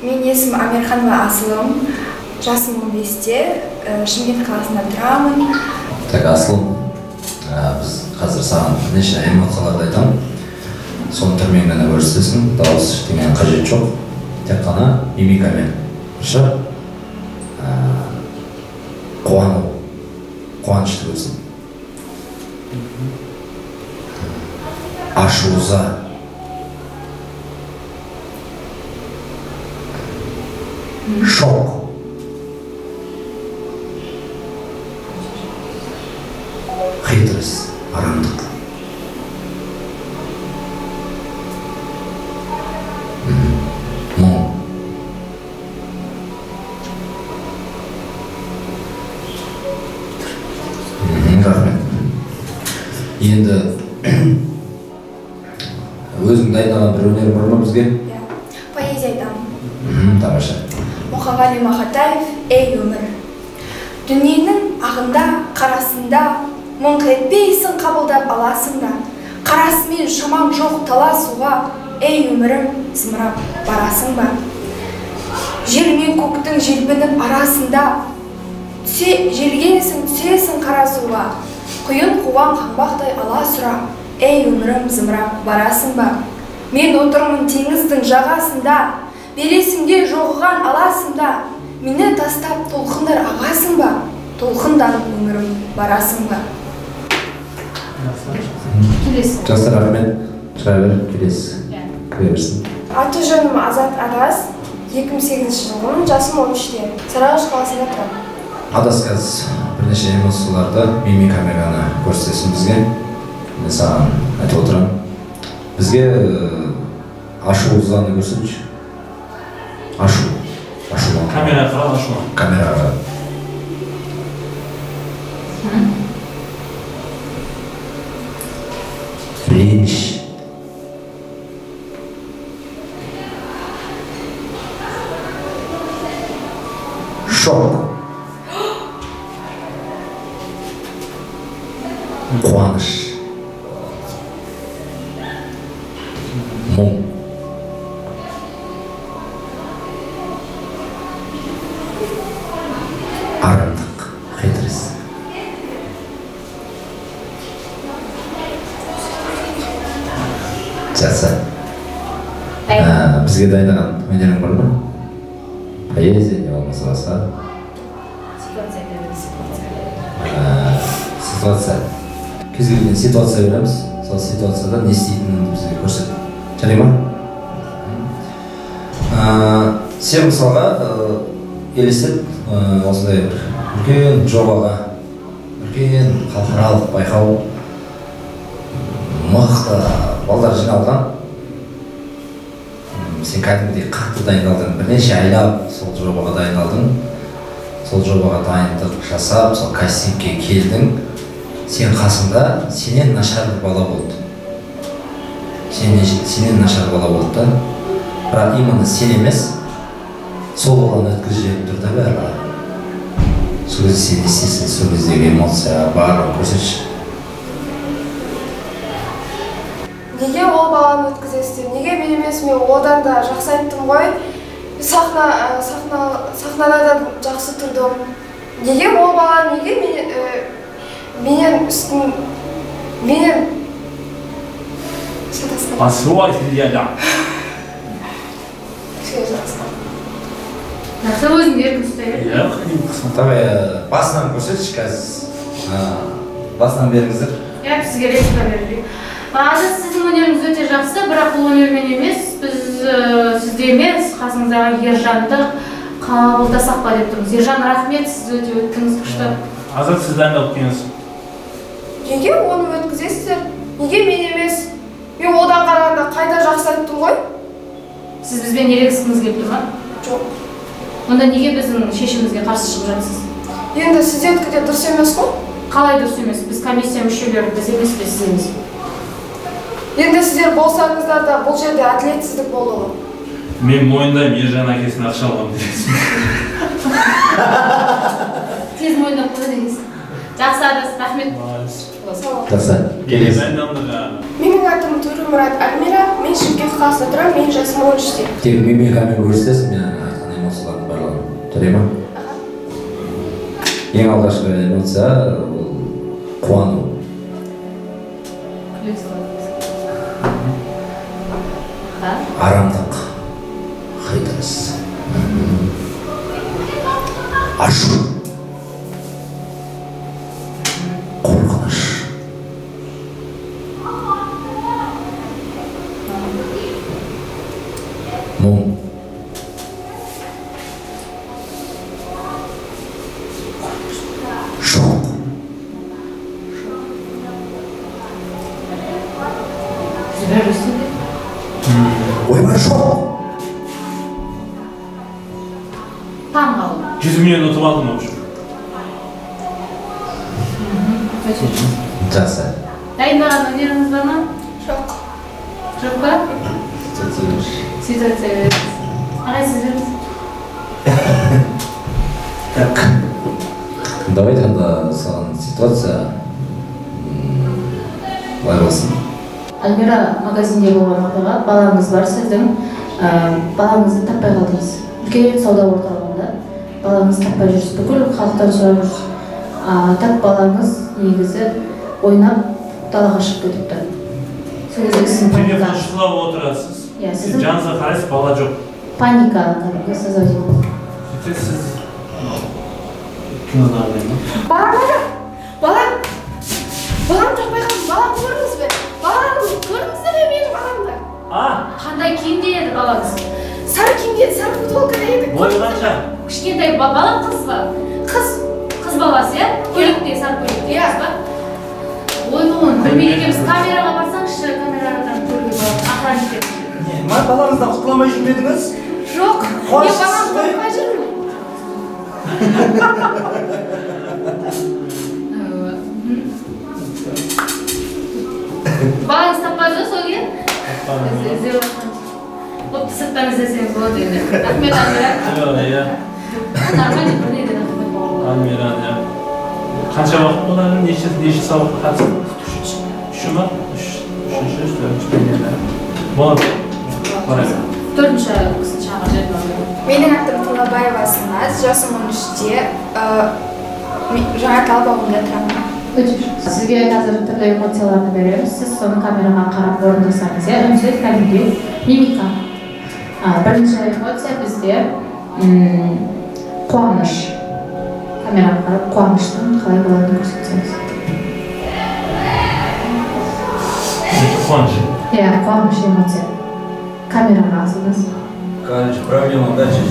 Мен есімім Амирханова Асылым. Жасым 15-те, Шымкент қаласында тұрамын. Так, Асылым, біз қазір саған бірнеше эмоцияларды айтамын. Соның түрімен ғана көрсетесің, дауыс ештеңенің қажеті жоқ. Тек қана мимикамен. Хорошо? Қуану, қуанышты көрсет. Ашу, ыза. Шок. Хитрость, арамдық. Мұң. Рахмет. Енді өзің дайындаған бір өнер бар ма бізге? Иә, поэзия айтамын. Тамаша. Мұқағали Мақатаев, «Ей өмір». Дүниенің ағында, қарасында, мұңқ етпейсің қабылдап аласың да, қарасымен шамаң жоқ таласуға, ей өмірім, зымырап барасың ба? Жер мен көктің желпініп арасында, желгенсің, түсесің қара суға, құйын қуған қаңбақтай аласұра, ей өмірім, зымырап барасың ба? Мен отырмын теңіздің жағасында, белесімде жоғыған аласың да, мені тастап толқындар ағасың ба? Толқынданып өмірім барасың ба? Келесі. Жақсы, рахмет. Шыға бер, келесі. Кіре берсін. Аты жөнім Азат Адас, 2008 жылғымын, жасым 13-те. Сарыағаш қаласында тұрамын. Адас, қазір бірнеше эмоцияларды мимикамен ғана көрсетесің бізге. Мен саған айтып отырамын. Бізге ашу ызаны көрсетші. Ашу. Ашу. Камераға қарап ашу. Камераға қарап. Реніш. Шок. Қуаныш. Мұң. Арамдық, хитрость. Жақсы. Бізге дайындаған өнерің бар ма? Поэзия не болмаса басқа? Ситуация. Кез келген ситуация береміз. Сол ситуацияда не істейтініңді бізге көрсет. Жарай ма? Сен мысалға елестет, осындай бір үлкен жобаға, үлкен халықаралық байқау, мықты балдар жиналған. Сен кәдімгідей қатты дайындалдың, бірнеше айлап сол жобаға дайындалдың. Сол жобаға дайындық жасап, сол кастингке келдің. Сен қасыңда сенен нашар бір бала болды. Сенен нашар бала болды да. Бірақ именно сен емес, сол баланы өткізіп жіберіп тұр да барлығы. Сол кезде сен не істейсің, сол кездегі эмоция барлығын көрсетші. Неге ол баланы өткізесіздер? Неге мен емес, мен одан да жақсы айттым ғой. Сахнада да жақсы тұрдым. Неге ол бала, неге менен үстін, менен шатасқан. Жақсы, өзің еркін ұстай бер. Иә, қиын. Давай, басынан көрсетші қазір. Басынан беріңіздер. Иә, сізге реплика берейік. Азат, сіздің өнеріңіз өте жақсы, бірақ бұл өнермен емес, біз сізде емес, қасыңыздағы Ержанды қабылдасақ па деп тұрмыз. Ержан, рахмет, сіз өте өттіңіз күшті. Азат, сіз дайындалып келіңіз. Неге оны өткізесіздер? Неге мен емес? Мен одан қарағанда қайда жақсы айттым ғой? Сіз бізбен ерегіскіңіз келіп тұр ма? Жоқ. Онда неге біздің шешімімізге қарсы шығып жатсыз? Енді сіздердікі де дұрыс емес қой? Қалай дұрыс емес? Біз комиссия мүшелері, біз емес пе, сіз емес? Енді сіздер болсаңыздар да бұл жерде әділетсіздік болды ғой. Мен мойындаймын, Ержан әкесіне ақша алғам дегенсің. Тез мойындап қойды дегенсің. Жақсы, Адас, рахмет. Жақсы. Келесі. Менің атым Төремұрат Альмира, мен Шымкент қаласында тұрамын, менің жасым 13-те. Тек мимикамен көрсетесің, мен айтқан эмоциялардың барлығын. Төре ма? Ең алғашқы эмоция ол қуану. Арамдық, хитрость, ашу, қорқыныш, мұң, шок. Ойбай, шок! Таң қалу. 100 миллион ұтып алдым, в общем. Жақсы. Дайындаған өнеріңіз бар ма? Жоқ. Жоқ па? Ситуация беріңіз. Ағай, сіз беріңіз. Так. Давайте онда саған ситуация былай болсын. Альмира, магазинде болған оқиға, балаңыз бар сіздің, балаңызды таппай қалдыңыз. Үлкен сауда орталығында балаңызды таппай жүрсіз, бүкіл халықтан сұрап жүрсіз. Так балаңыз негізі ойнап далаға шығып кетіпті. Сол кезде сіздің телефон шұқылап отырасыз. Иә, сіздің жаныңызға қарайсыз, бала жоқ. Паника кәдімгі создать. Сөйтсе сіз кинодағыдай ма? Балам қайда? Балам! Балам таппай қалдым, балам көрдіңіз бе? Балам көрдіңіздер ме менің баламды? А? Қандай киімде еді балаңыз? Сары киімде еді, сары футболкада еді. Бойы қанша? Кішкентай бала қыз ба? Қыз. Қыз баласы, иә? Көйлекте, сары көйлекте, иә. Қыз ба? Ойбай, оны білмейді екенбіз. Камераға барсаңызшы, камерадан көруге болады. Охранник. Не, ма балаңыздан құтыла алмай жүрмедіңіз? Жоқ, мен баламды таппай жүрмін. Балаңыз таппады ғой сол кейін? Іздеп жатқан. Бопты, сырттан іздесеңіз болады енді. Рахмет, Альмира. Жоқ, иә. Нормально, бірдеңеден рахмет болған. Альмира, иә. Қанша уақыт болды әлі? Неше сабаққа қатыстыңыз? Үш ма? Үшінші, төртінші, болады. Барайық. Төртінші кісіні шақырып жібердім. Менің атым Талабаева Сыназ, жасым 13-те, Жаңа Талап ауылында тұрамын. Өте жақсы. Сізге қазір түрлі эмоцияларды береміз. Сіз соны камераға қарап орындасаңыз, иә, үнсіз кәдімгідей мимика. Бірінші эмоция бізде қуаныш. Камераға қарап қуаныштың қалай болатынын көрсетсеңіз. Қуаныш. Иә, қуаныш эмоция. Камераға асыңыз. Короче, проблема дальше.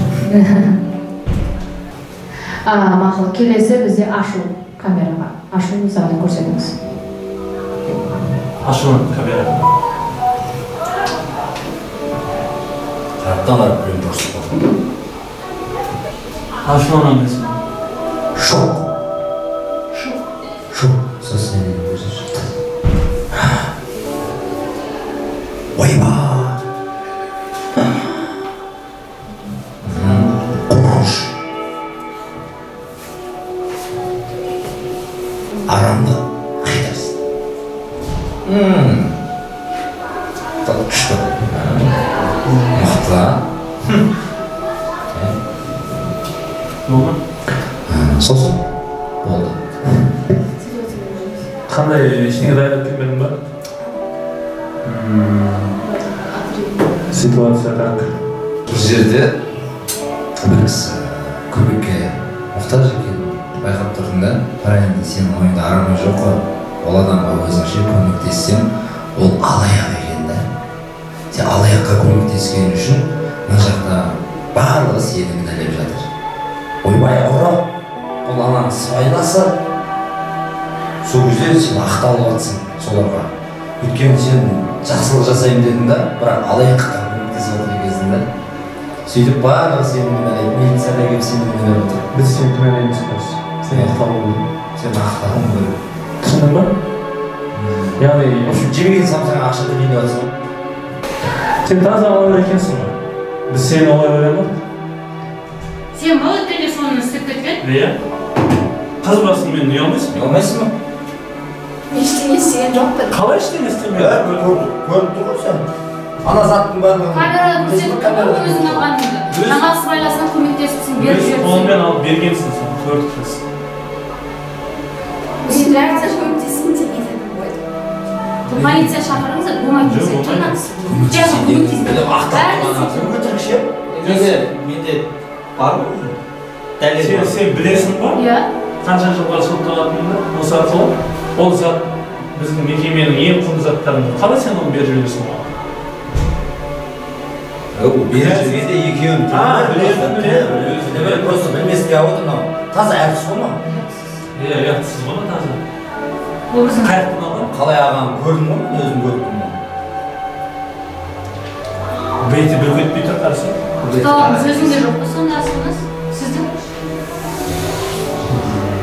Мақұл, келесі бізде ашу. Камераға ашу заңын көрсетіңіз. Ашуын камераға. Тараптан қарап біреуін көрсетіп қалды. Ашуланамын дейсің. Шок. Шок. Шок. Сосын көрсетші. Ойбай! Қорқыныш. Арамдық, хитрость. Так, күшті. Мықты. Болды ма? Сосын болды. Қандай ештеңе дайындап келмедің ба? Ситуация так. Бұл жерде бір кісі көмекке мұқтаж екенін байқап тұрдың да, бірақ енді сенің ойыңда арман жоқ қой. Ол адамға өзіңше көмектессең, ол алаяқ екен да. Сен алаяққа көмектескен үшін мына жақта барлығы сені кінәлап жатыр. Ойбай, ұры, бұл ананың сыбайласы. Сол кезде сен ақталып жатсың соларға. Өйткені сен жақсылық жасаймын дедің да, бірақ алаяққа көмектесіп отыр екенсің да. Сөйтіп барлығы сені кінәлайды, милиция да келіп сені кінәлап отыр. Біз сені кінәлаймыз қазір. Сен ақталуың керек. Сен ақталуың керек. Түсіндің ба? Яғни, в общем, жемеген самсаңа ақша төлейін деп жатсың ғой. Сен таза алаяқ екенсің ғой. Біз сені олай ойламадық. Сен ба өткенде соны істеп кеткен? Иә. Қыз басыңмен ұялмайсың ба? Ұялмайсың ба? Мен ештеңе істеген жоқпын. Қалай ештеңе істемедің? Көріп тұр ғой сен. Ана заттың барлығын. Камерада көрсетіп тұр ғой өзің алғаныңды. Жаңа сыбайласына көмектесіпсің, беріп Өз жіберіпсің. қолыңмен алып бергенсің соны, көрдік біз. Мне нравится, көмектесейін деген едім ғой. Полиция шақырыңыз, болмайтын Жоқ, нәрсе. болмайды. Жаңа көмектеспейді. Ақтап Бәрін тұрған Өтірік ше? Менде менде бар ғой. Дәлел Сен, бар. сен білесің ба? Иә. Қанша жылға сотталатыныңды осы арқылы ол зат біздің мекеменің ең құнды заттарын қалай сен оны беріп жібересің оған? Ол беріп жүргенде екеуін А, біледі, біледі. Біледі, просто білмеске алып отыр мынау. Таза әртіс қой мынау. Иә, ұятсыз ғой мына таза. Ол біздің Қай жақтан алған? Қалай ағаны көрдім ғой, мен өзім көріп тұрмын. Беті бүлк етпей тұр, қарасаң. Ұсталғаныңыз өзіңде жоқ па сонда асылыңыз? Сіздің?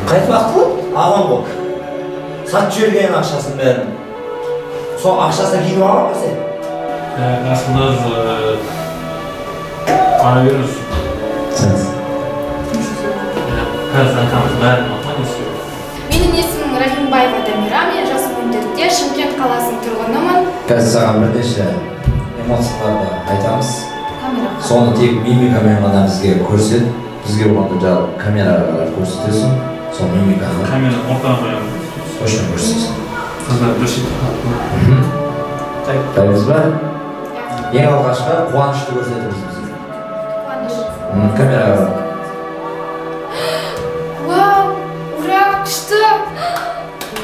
Қайтып ақтылы? Ағам ғой. Сатып жіберген ақшасын бәрін. Сол ақшасына киініп алған ба сен? Так, Асылназ, ара беріңіз. Иә, қазір айтамыз бәрін алма не істеу. Менің есімім Рахимбаева Дамира, мен жасым 14-те, Шымкент қаласының тұрғынымын. Қазір саған бірнеше эмоцияларды айтамыз. Камера. Соны тек мимикамен ғана бізге көрсет. Бізге болғанда жаңағы камераға қарап көрсетесің. Сол мимиканы Камераны ортаға қоямыз. точно көрсетесің. Қыздар бір шетте қалып. Дайынбыз ба? Ең алғашқы қуанышты көрсетіңіз бізге. Қуаныш. Камераға қарап. Вау, ура, күшті!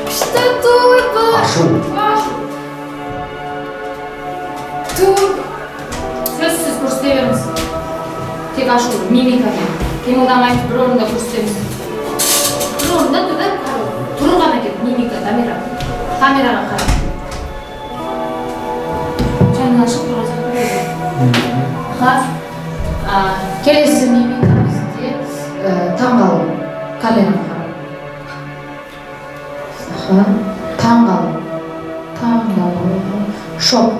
Күшті той бұл! Ашу. Вау! Ту! Сөзсіз көрсете беріңіз. Тек ашу, мимикамен. Қимылдамай бір орында көрсетеміз. Бір орында тұр да, тұр ғана кет, мимика, камера. Камераға қара. Жаңа ашып тұрған сияқты. Аха. Келесі мимика бізде таңғалу. Камераға қара. Аха. Таңғалу. Таңғалу. Шок.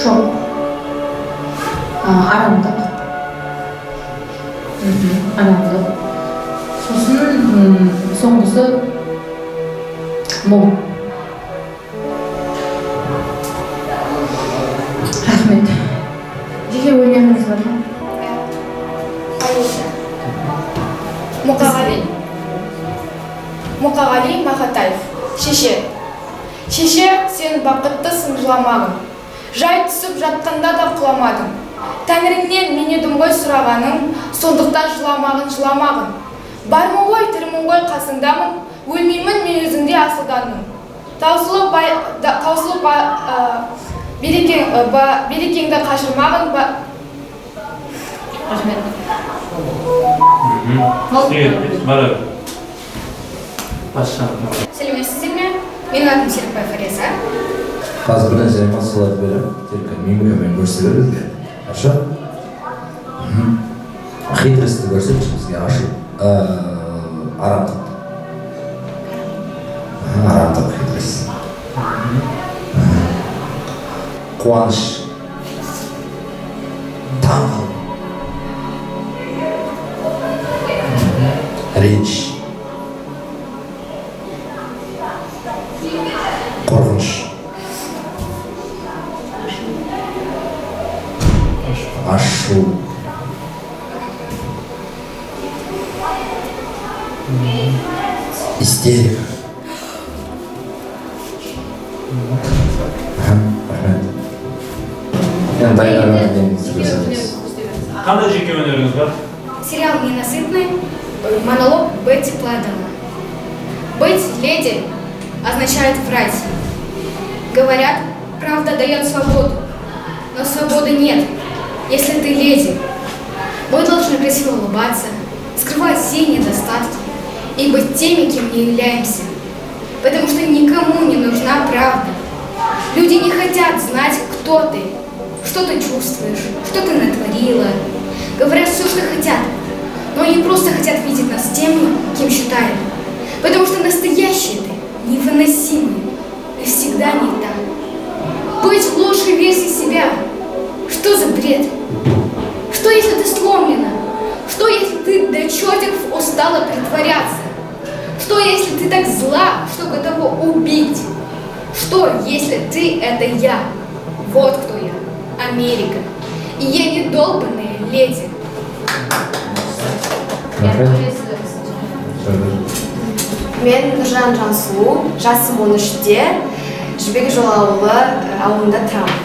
Шок. Арамдық. Арамдық. Сосын соңғысы мұң. Рахмет. Жеке өнеріңіз бар ма? Поэзия. Мұқағали. Мұқағали Мақатаев. Шеше. Шеше, сен бақыттысың, жыламағын. Жай түсіп жатқанда да құламадың. Тәңіріңнен мен едім ғой сұрағаның, сондықтан жыламағын, жыламағын. Бармын ғой, тірімін ғой, қасыңдамын, өлмеймін мен өзіңде асылданмын. Таусылып бай, таусылып ба, берекең, берекеңді қашырмағын, Рахмет. Бара бер. Басшаны. Сәлеметсіздер ме? Менің атым Серікбай Фариза. Қазір бірнеше эмоцияларды беремін. Тек мимикамен көрсете бер бізге. Хорошо? Хитростьті көрсетші бізге, ашу. Арамдық. Арамдық, хитрость. Қуаныш. Таңғалу. Реніш. Қорқыныш. Ашу. Истерика. Рахмет. Енді дайындаған неңізді көрсетіңіз. Қандай жеке өнеріңіз бар? Сериал «Ненасытный», монолог Бетти Пладена. Быть леди означает врать. Говорят, правда дает свободу, но свободы нет, если ты леди. Мы должны красиво улыбаться, скрывать все недостатки и быть теми, кем не являемся. Потому что никому не нужна правда. Люди не хотят знать, кто ты, что ты чувствуешь, что ты натворила. Говорят все, что хотят, но они просто хотят видеть нас теми, кем считают. Потому что настоящие ты невыносимые и всегда не так. Быть лучшей версией себя. Что за бред? Что если ты сломлена? Что если ты до чертиков устала притворяться? Что, если ты так зла, что готова убить? Что, если ты – это я? Вот кто я. Америка. И я не долбанная леди. Мен Нұржан Жансұлу, жасым 13-те, Жібек жолы ауылы ауылында тұрамын.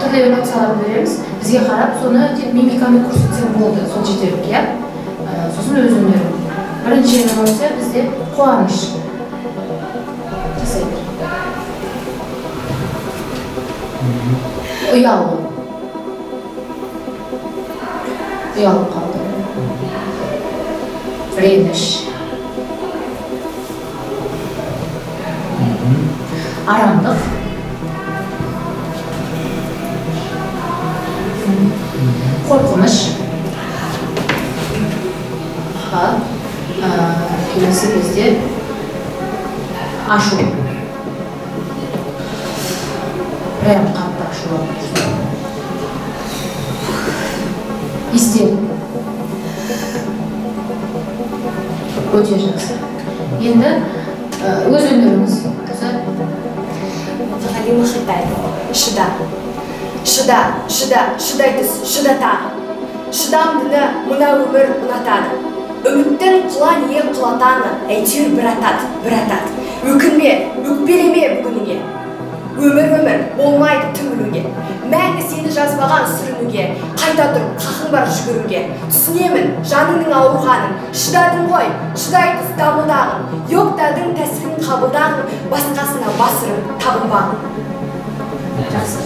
Түрлі эмоциялар береміз. Бізге қарап, соны тек мимикамен көрсетсең болды, сол жетерлік, иә? Сосын өз өнерің. Бірінші эмоция бізде қуаныш. Жасай бер. Ұялу. Ұялып қалды. Реніш. Арамдық. Қорқыныш. Келесі бізде ашу. Прям қатты ашуланып тұрсың. Истерика. Өте жақсы. Енді өз өнеріңіз. Мұқағали Мақатаев. Шыда. Шыда, шыда, шыдай түс, шыдатады. Шыдамдыны мына өмір ұнатады. Үміттен құла не құлатаны, әйтеуір бір атады, бір атады. Өкінбе, өкпелеме бүгініңе. Өмір өмір, болмайды түңілуге. Мәңгі сені жазбаған сүрінуге, қайта тұрып қақың бар жүгіруге. Түсінемін жаныңның ауырғанын, шыдадың ғой, шыдай түс дамылдағын. Йогтадың тәсілін қабылдағын, басқасына басырып табынбағын. Жақсы.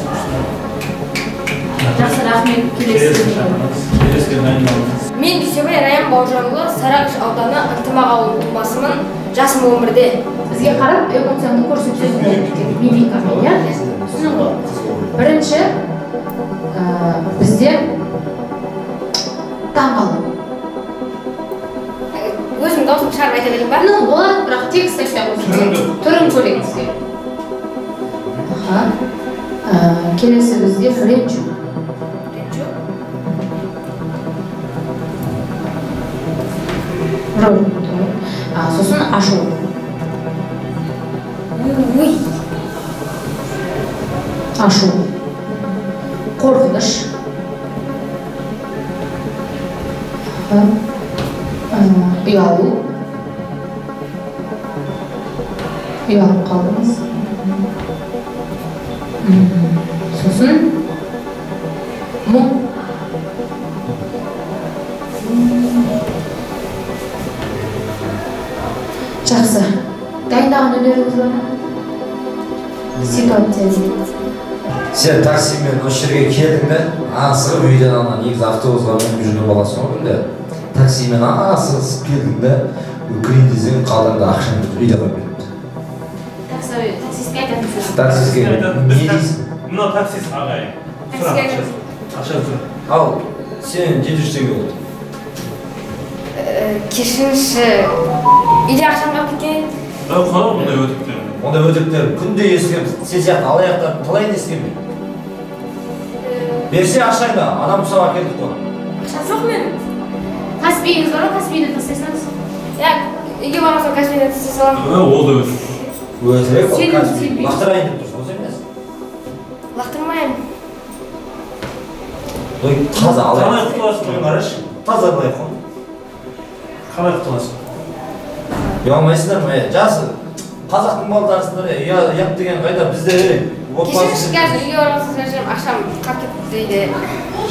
Жақсы, рахмет. Келесі. Мен Дүйсенбай Райым Бауыржанұлы, Сарыағаш ауданы Ынтымақ ауылының тумасымын, жасым 11-де. Бізге қарап эмоцияңды көрсетсең болды, тек мимикамен, иә? Түсіндің ғой? Бірінші, бізде таңғалу. Өзім даусымды шығарып айта берейін ба? Ну, болады, бірақ текст айтпай қойсын. Түрін көрейік бізге. Келесі бізде ренжу. Сосын ашу. Ашу. Қорқыныш. Ұялу. Ұялып қалдыңыз. Сосын мұң. Жақсы. Дайындаған өнеріңіз бар ма? Ситуация. Сен таксимен осы жерге келдің де, асығып үйден ана негізі автобусқа мініп жүрген баласың ғой күнде. Таксимен асығып келдің де, өкірейін десең қалдыңда ақшаң бітіп үйде қалып кетті. Таксистке айтатын сөз. Таксистке не дейсің? Мынау таксист ағай. Ақша сұра. Ал, сен 700 теңге болды. Кешіріңізші, үйде ақшам қалып кеткен. Қалай бұндай өтіріктер? Ондай өтіріктер күнде естігеміз. Сен сияқты алаяқтарды талайын естігемін. Берсе ақшаңды, адам ұстап әкелдік қой. Ақшам жоқ менің. Каспиіңіз бар ма? Каспиді тастай салыңыз. Иә, үйге барған соң каспиді тастай саламын. Ол да өтірік. Өтірік ол каспи. Лақтырайын деп тұрсың, осы емес. Лақтырмаймын. Ой, таза алаяқ. Қалай құтыласың? Қарашы, таза алаяқ қой. Қалай құтыласың? Ұялмайсыңдар ма? Жасы қазақтың балдарысыңдар, ұят деген қайда бізде отбасы. Кешіріңізші, қазір үйге барған соң ақшам қалып кетті үйде.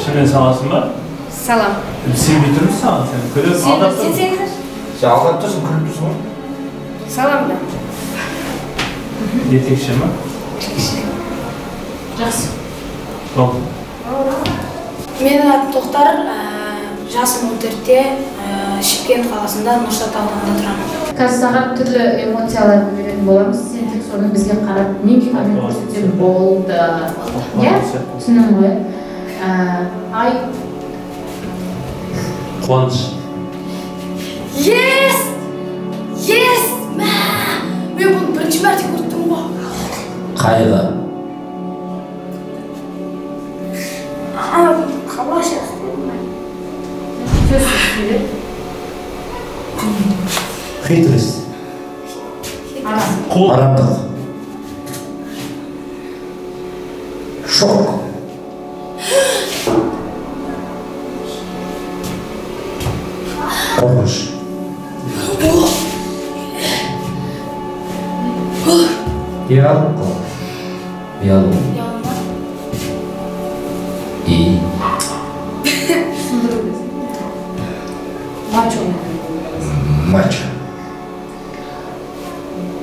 Шынымен саласың ба? Салам. Сенбей тұрмыз саған, сен күліп алдап тұрсың. Сен сенсің. Сен алдап тұрсың, күліп тұрсың ғой. Салам да. Жетекші ма? Жақсы. Болды. Менің атым Тоқтар, жасым 14-те, Шымкент қаласында Нұрсат ауданында тұрамын. Қазір саған түрлі эмоцияларды беретін боламыз. Сен тек соны бізге қарап мимикамен көрсетсең болды. Иә? Түсіндің ғой? Ай. Қуаныш. Ес! Ес! Мә! Мен бұны бірінші мәрте көріп тұрмын ғой. Қайғы. Қалайша? Сөзсіз сөйле. Хитрость. Арамдық. Шок. Қорқыныш. Ұялу. Ұялу. И. Мачо. Мачо.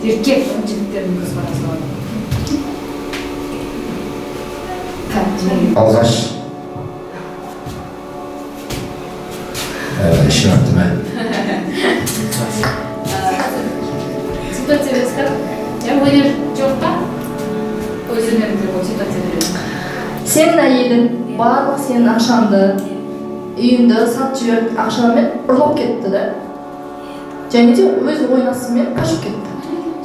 Еркек жігіттердің көзқарасы болады. Алғаш. Ішім атты ма? Ситуация бересіздер? Өнер жоқ па? Өз өнеріңде ол ситуация бересіз. Сенің әйелің барлық сенің ақшаңды, үйіңді сатып жіберіп, ақшамен ұрлап кетті да. Және де өз ойнасымен қашып кетті.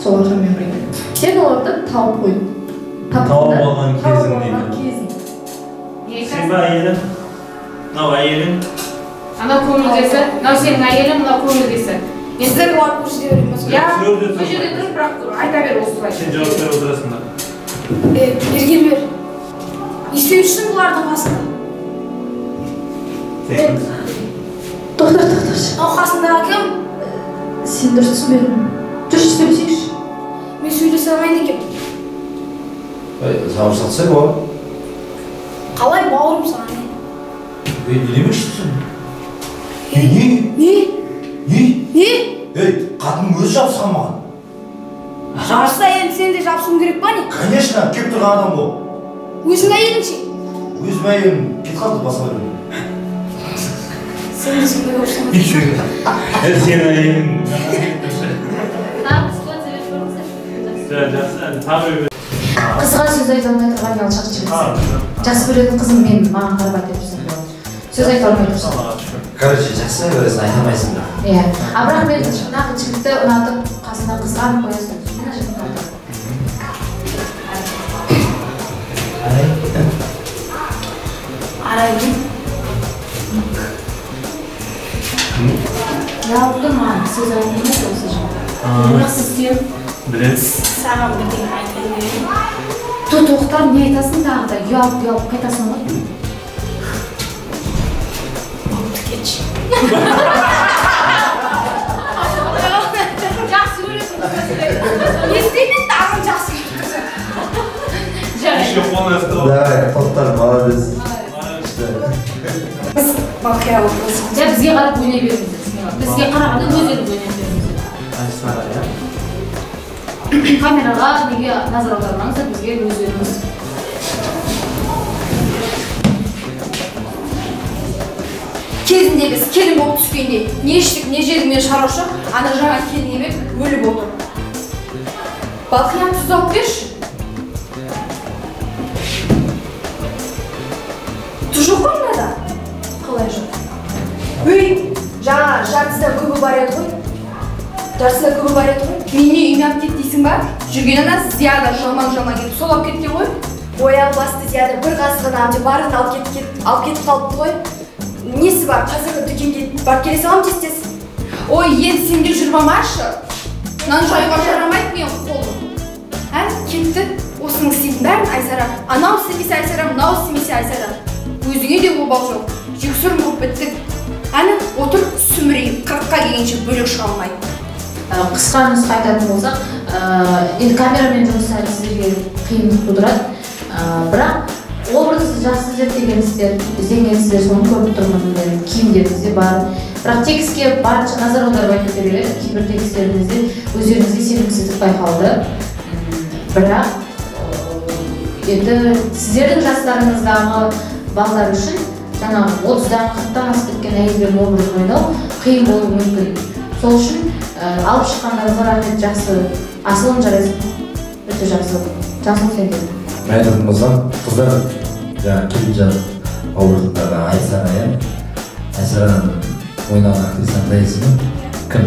Сол ақшамен бірге. Сен оларды тауып қойдың. Тауып алған кезің дейді. Сен ба әйелің? Мынау әйелің? Анау көңілдесі, мынау сенің әйелің, мынау көңілдесі. Сіздер оларды көрсете беремін ба? Иә, сол жерде тұрып, бірақ айта бер осылай. Сен жауап беріп отырасың да. Берген бер. Не істеу үшін бұлардың қасында? Тоқтар, тоқтаршы. Мынау қасындағы кім? Сен дұрыс түсінбедің. Жүрші, сөйлесейікші. Мен сөйлесе алмайды екенмін. Сабыр сатсай бауырым. Қалай бауырым саған? Не демекшісің? Не? Не? Не? Не? Ей, қатының өзі жабысқан маған. Жабысса енді сен де жабысуың керек па не? Конечно, кеп тұрған адам ол. Өзің әйелің ше? Өзім әйелім кетіп қалды басқа біреу. Сен де сондай болып шығасың. Сен әйелің. Тағы ситуация беріп көріңіздер. Жақсы, тағы бір. Қызға сөз айта алмай тұрған ұялшақ жігітсің. Жақсы көретін қызым мен, маған қарап айта берсең болады. Сөз айта алмай тұрсың. Короче, жақсы көресің, айта алмайсың да. Иә. А бірақ мен нағыз жігітті ұнатып, қасына қызғанып қоясың. Мына жігітті ұнатамын. Арай. Ұялып тұр маған, сөз айта алмайды осы жігіт. Бірақ сіз сүйем. Білеміз. Саған бірдеңе айтайын деп едім. Тоқтар, не айтасың тағы да? Ұялып, ұялып қайтасың ғой. Болыпты, кетші. Жақсы көресің, Не істеймін, ағам жақсы көріп тұрса. Еще қолын астына. Давай, Тоқтар, молодец. Біз Балқия образы. Бізге қарап ойнай беріңіздер. Бізге қарағанда өздеріңіз ойнай беріңіздер. Айсара, иә? Камераға неге назар аудармаңыздар, бізге өздеріңіз. Кезінде біз келін болып түскенде не іштік, не жедік, мен шаруа жоқ, ана жаңа келін келіп өліп отыр. Балқия, тұз алып берші. Тұз жоқ қой мынада? Қалай жоқ? Өй, жаңа жартысынан көбі бар еді ғой. Жартысынан көбі бар еді ғой. Мен не үйіме алып кет дейсің ба? Жүрген ана Зияда жалман-жалман келіп сол алып кеткен ғой. Ой, албасты Зияда бір қасығын алып, барын алып кетіп қалыпты ғой. Несі бар, қазіргі дүкенге барып келе салам тез-тез. Ой, енді сен де жүріп алмашы. Нан жаюға жарамайды менің қолым. Ә, кетті. Осының істейтін бәрін Айсара. Анау істемесе Айсара, мынау істемесе Айсара. Өзіңе де обал жоқ. Жексұрын болып біттік. Әні, отыр сүмірейіп, 40-қа келгенше бөлек шыға алмай. Қысқа нұсқа айтатын болсақ, енді камерамен жұмыс әлі сіздерге қиындық тудырады. Бірақ образды жақсы зерттегенсіздер, ізденгенсіздер, соны көріп тұрмын, киімдеріңіз де бар. Бірақ текстке барынша назар аударып айтып береді, кейбір тексттеріңізде өздеріңізге сенімсіздік байқалды. Бірақ енді сіздердің жастарыңыздағы балалар үшін жаңағы 30-дан 40-тан асып кеткен әйелдердің образын ойнау қиын болуы мүмкін. Сол үшін алып шыққандарыңызға рахмет, жақсы. Асылым жарайсың, өте жақсы. Жақсы сендер. Мен айтатын болсам, қыздар жаңағы келінжан образындағы Айсара, иә? Айсараның ойнаған актрисаны танисың ба? Кім?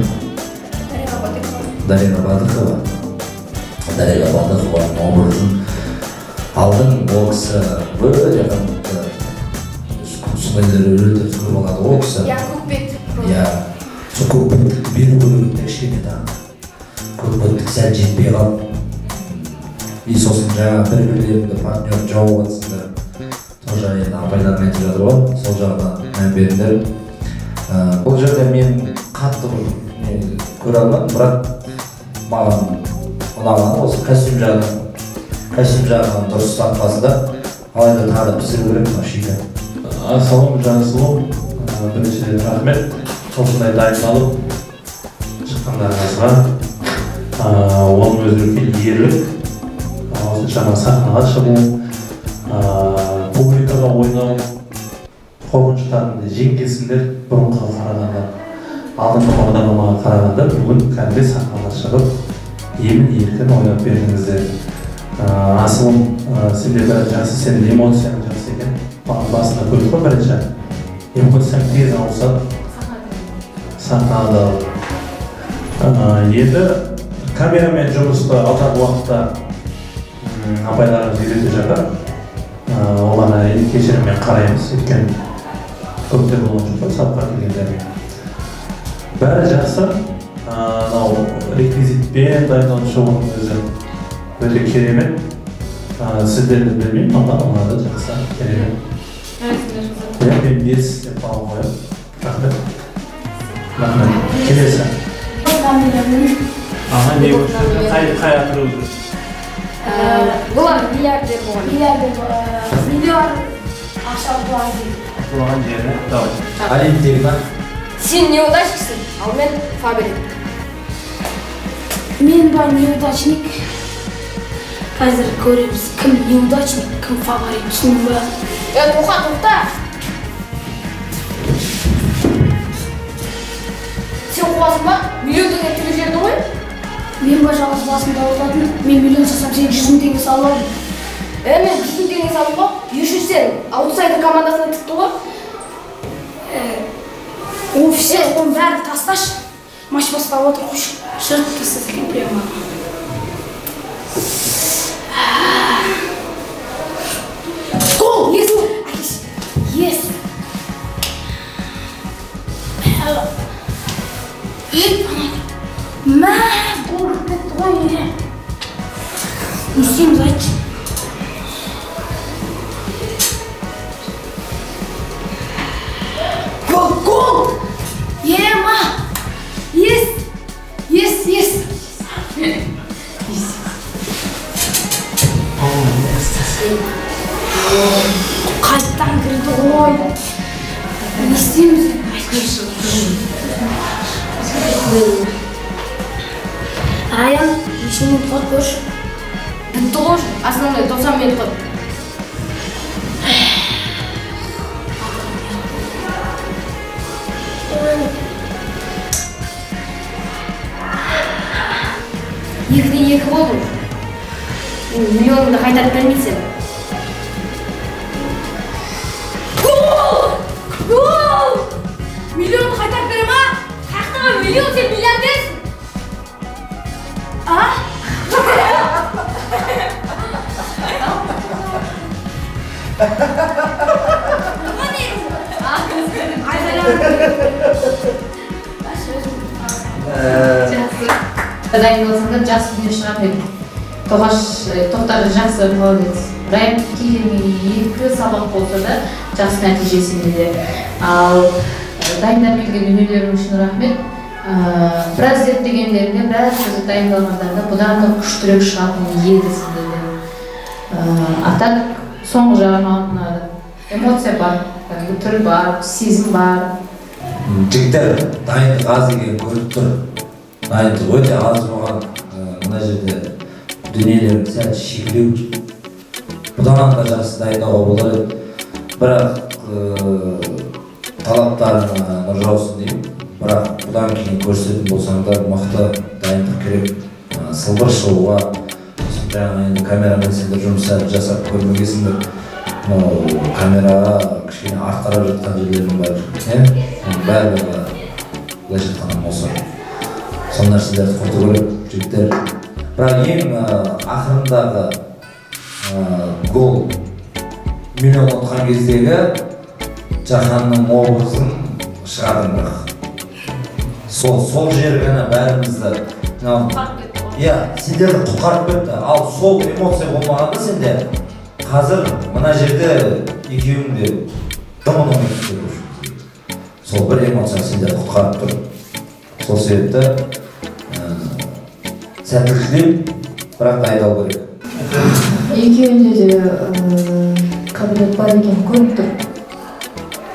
Дариға Бадықова. Дариға Бадықованың образын алдың, ол кісі өте қатты сондайлар өте көп алады. Ол кісі. Иә, көкбет. Иә, Сол көпбеттікті беру керек еді кішкене тағы. Көпбеттік сәл жетпей қалды. И сосын жаңа бір-бірлеріңді партнер жауып жатсыңдар. Тоже енді апайларым айтып жатыр ғой, сол жағынан мән беріңдер. Бұл жерде мен қатты бір көре алмадым, бірақ маған ұнағаны осы костюм жағынан дұрыс тапқасы да, алайда тағы да пісіру керек мына шикі. Ассалам, Жансұлу, біріншіден рахмет, осындай дайындалып шыққандарыңызға. Оның өзі үлкен ерлік, осыншама сахнаға шығу, публикаға ойнау, қорқыныштарыңды жеңгенсіңдер бұрынғыға қарағанда, алдыңғы бағдарламаға қарағанда бүгін кәдімгі сахнаға шығып емін-еркін ойнап бердіңіздер. Асылым, сенде бәрі жақсы, сенің эмоцияң жақсы екен. Маған басында көрдік қой бірінші. Эмоцияң тез ауысады. Сахнада. Енді камерамен жұмысты алдағы уақытта апайларымыз үйрете жатыр. Оған әрине кешіріммен қараймыз, өйткені көптер болған жоқ қой сапқа келгендерге. Бәрі жақсы. Мынау реквизитпен дайындалып шығудың өзі өте керемет. Сіздерді білмеймін, маған ұнады, жақсы, керемет. Иә, мен 5 деп балл қоямын. Рахмет. Рахмет. Келесі. Аха, не көрсетті? Қай атырау? Бұлар миллиардер болған. Миллиардер болған. Миллиард ақша болған. Болған жері, давай. Олимптегі ма? Сен неудачниксің, ал мен фаворит. Мен ба неудачник? Қазір көреміз, кім неудачник, кім фаворит, түсіндің ба? Тоқа, тоқта! Сен қуасың ба? Миллион теңге төлеп жібердің ғой? Мен ба жалғыз басымды ауыртатын, мен миллион салсам, сен 100 000 теңге салып алдың. Мен 100 000 теңге салдым ғой, еще сен аутсайдер командасына тікті ғой. О, все, оның бәрін тасташы. Матч басталып отыр, қойшы. Жыртып тастаса екен прямо. Гол! Ес! Ес! Ей, мә, гол кіріп кетті ғой, не? Не істейміз, айтшы? Гол, гол! Ема! Ес! Ес, ес! Қайттан кірді ғой. Не істейміз? Раян, неше минут қалды көрші? Бітті ғой, основной 90 минут қалды. Екіде екі болды. Миллионыңды қайтарып бермейсің. Гол! Гол! Миллионды қайтарып бере ма? Қаяқтағы миллион, сен миллиардерсің. А? Дайындалсаңдар жақсы дүние шығар дедім. Тоғаш, Тоқтар жақсы, молодец. Райым келгенге 2 сабақ болса да жақсы нәтижесінде де. Ал дайындап келген дүниелерің үшін рахмет. Біраз зерттегендерінде, біраз дайындалғандарында бұдан да күштірек шығатын еді сендерде. А так соңғы жағы маған ұнады. Эмоция бар, кәдімгі түр бар, сезім бар. Жігіттер дайындық аз екенін көріп тұр. Дайындық өте аз болған. Мына жерде дүниелер сәл шикілеу. Бұдан да жақсы дайындауға болар еді. Бірақ талаптарына нұр жаусын деймін. Бірақ бұдан кейін көрсететін болсаңдар мықты дайындық керек. Сылбыр шығуға, жаңа енді камерамен сендер жұмыс жасап көрмегенсіңдер. Мынау камераға кішкене артқарап жатқан жерлерің бар. Оның барлығы былайша айтқанда мусор. Сол нәрселерді құрту керек, жігіттер. Бірақ ең ақырындағы гол миллион ұтқан кездегі Жаһанның образын шығардым бірақ. Сол жері ғана бәрімізді иә, сендерді құтқарып кетті. Ал сол эмоция болмағанда сенде қазір мына жерде екеуің де дым ұнамай түсті. Сол бір эмоция сендерді құтқарып тұр. Сол себепті сәттілік тілеймін, бірақ дайындалу керек. Екеуінде де қабілет бар екенін көріп тұр.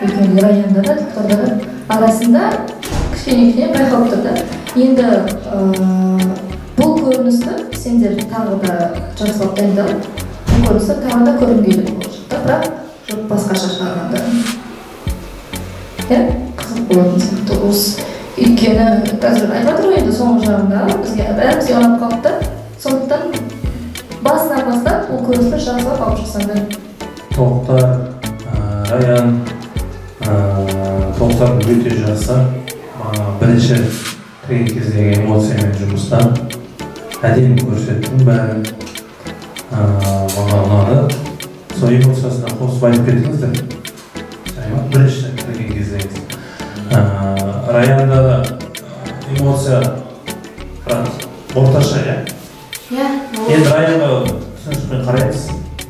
Екеуінде Раянда да, Тоқтарда да арасында кішкене-кішкене байқалып тұр да. Енді бұл көріністі сендер тағы да жақсылап дайындалып, бұл көріністі тағы да көргім келеді болашақта, бірақ жоқ басқаша шығарғанда. Иә, қызық болатын сияқты осы. Өйткені қазір айтып жатыр ғой енді соңғы жағында бізге бәрімізге ұнап қалды да. Сондықтан басынан бастап бұл көріністі жақсылап алып шықсаңдар. Тоқтар, Раян, Тоқтар өте жақсы. Бірінші кірген кездегі эмоциямен жұмыстан әдемі көрсеттің бәрін. Маған ұнады. Сол эмоциясына қосып айтып кетіңіздер. Бірінші кірген кездегі. Раянда да эмоция бірақ орташа, иә? Иә. Енді Раянға түсіністікпен қараймыз.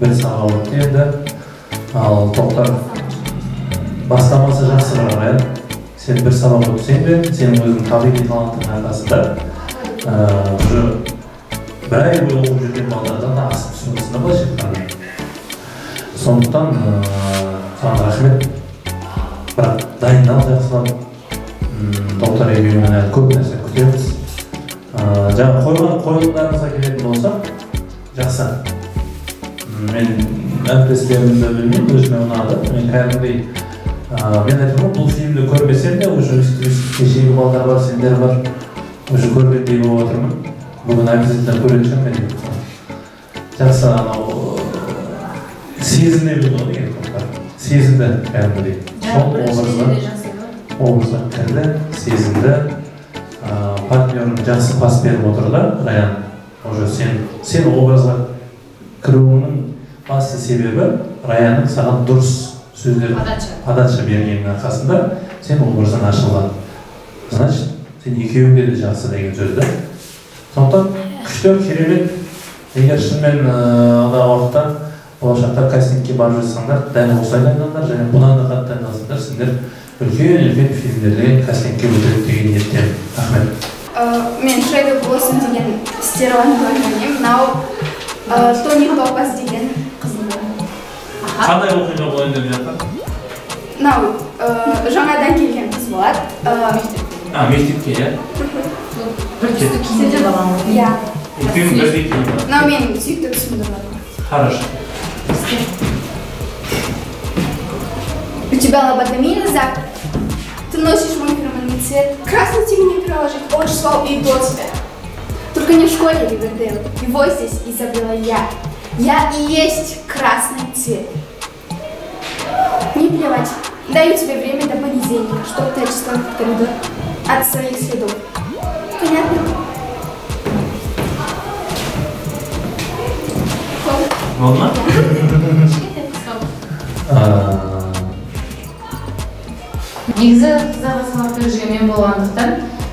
Бір сабақ өтті енді. Ал Тоқтар бастамасы жақсы бірақ, Раян. Сен бір сабақ өтсең де, сенің өзің табиғи талантыңның арқасында уже бір ай бойы оқып жүрген балдардан асып түсінесің да былайша айтқанда. Сондықтан саған рахмет. Бірақ дайындал жақсылап. Тоқтар екеуіңнен әлі көп нәрсе күтеміз. Жаңа қойған қойылымдарыңызға келетін болсақ, жақсы. Мен әріптестерімді білмеймін, өзіме ұнады. Мен кәдімгідей, мен айтып ғой, бұл фильмді көрмесем де, уже кешегі балдар бар, сендер бар, уже көргендей болып отырмын. Бүгін обязательно көретін шығармын мен. Жақсы, анау сезімде білді ғой деген Тоқтар. Сезімді кәдімгідей. Сол образға кірді, сезімді. Партнерің жақсы пас беріп отыр да, Раян. Уже сен образға кіруіңнің басты себебі Раянның саған дұрыс сөздер подача бергенінің арқасында сен образдан ашылған. Значит, сен екеуіңде де жақсы деген сөз да. Сондықтан күшті, керемет. Егер шынымен алдағы уақытта болашақта кастингке барып жатсаңдар, дәл осылай дайындалыңдар және бұдан да қатты дайындалсаңдар, сендер үлкен-үлкен фильмдерде кастингке өтеді деген ниеттемін. Рахмет. Мен Шреда Блоссом деген стерваны көргенмін. Мынау Тони Топас деген қызым. Қандай оқиға болайын деп жатыр? Мынау жаңадан келген қыз болады. Мектепке, иә? Бір түсті киімде балам. Иә. Екеуің бірдей киім. Мынау менің сүйікті түсім болады. Хорошо. У тебя лоботомия на завтра. Ты носишь мой фирменный цвет. Красный тебе не приложить, он шел и до тебя. Только не в школе Ривердейл. Его здесь изобрела я. Я и есть красный цвет. Не плевать. Даю тебе время до понедельника, чтобы ты очистила этот коридор от своих следов. Понятно? Волна? Негізі қыздарға сабақ беріп жүрген мен болғандықтан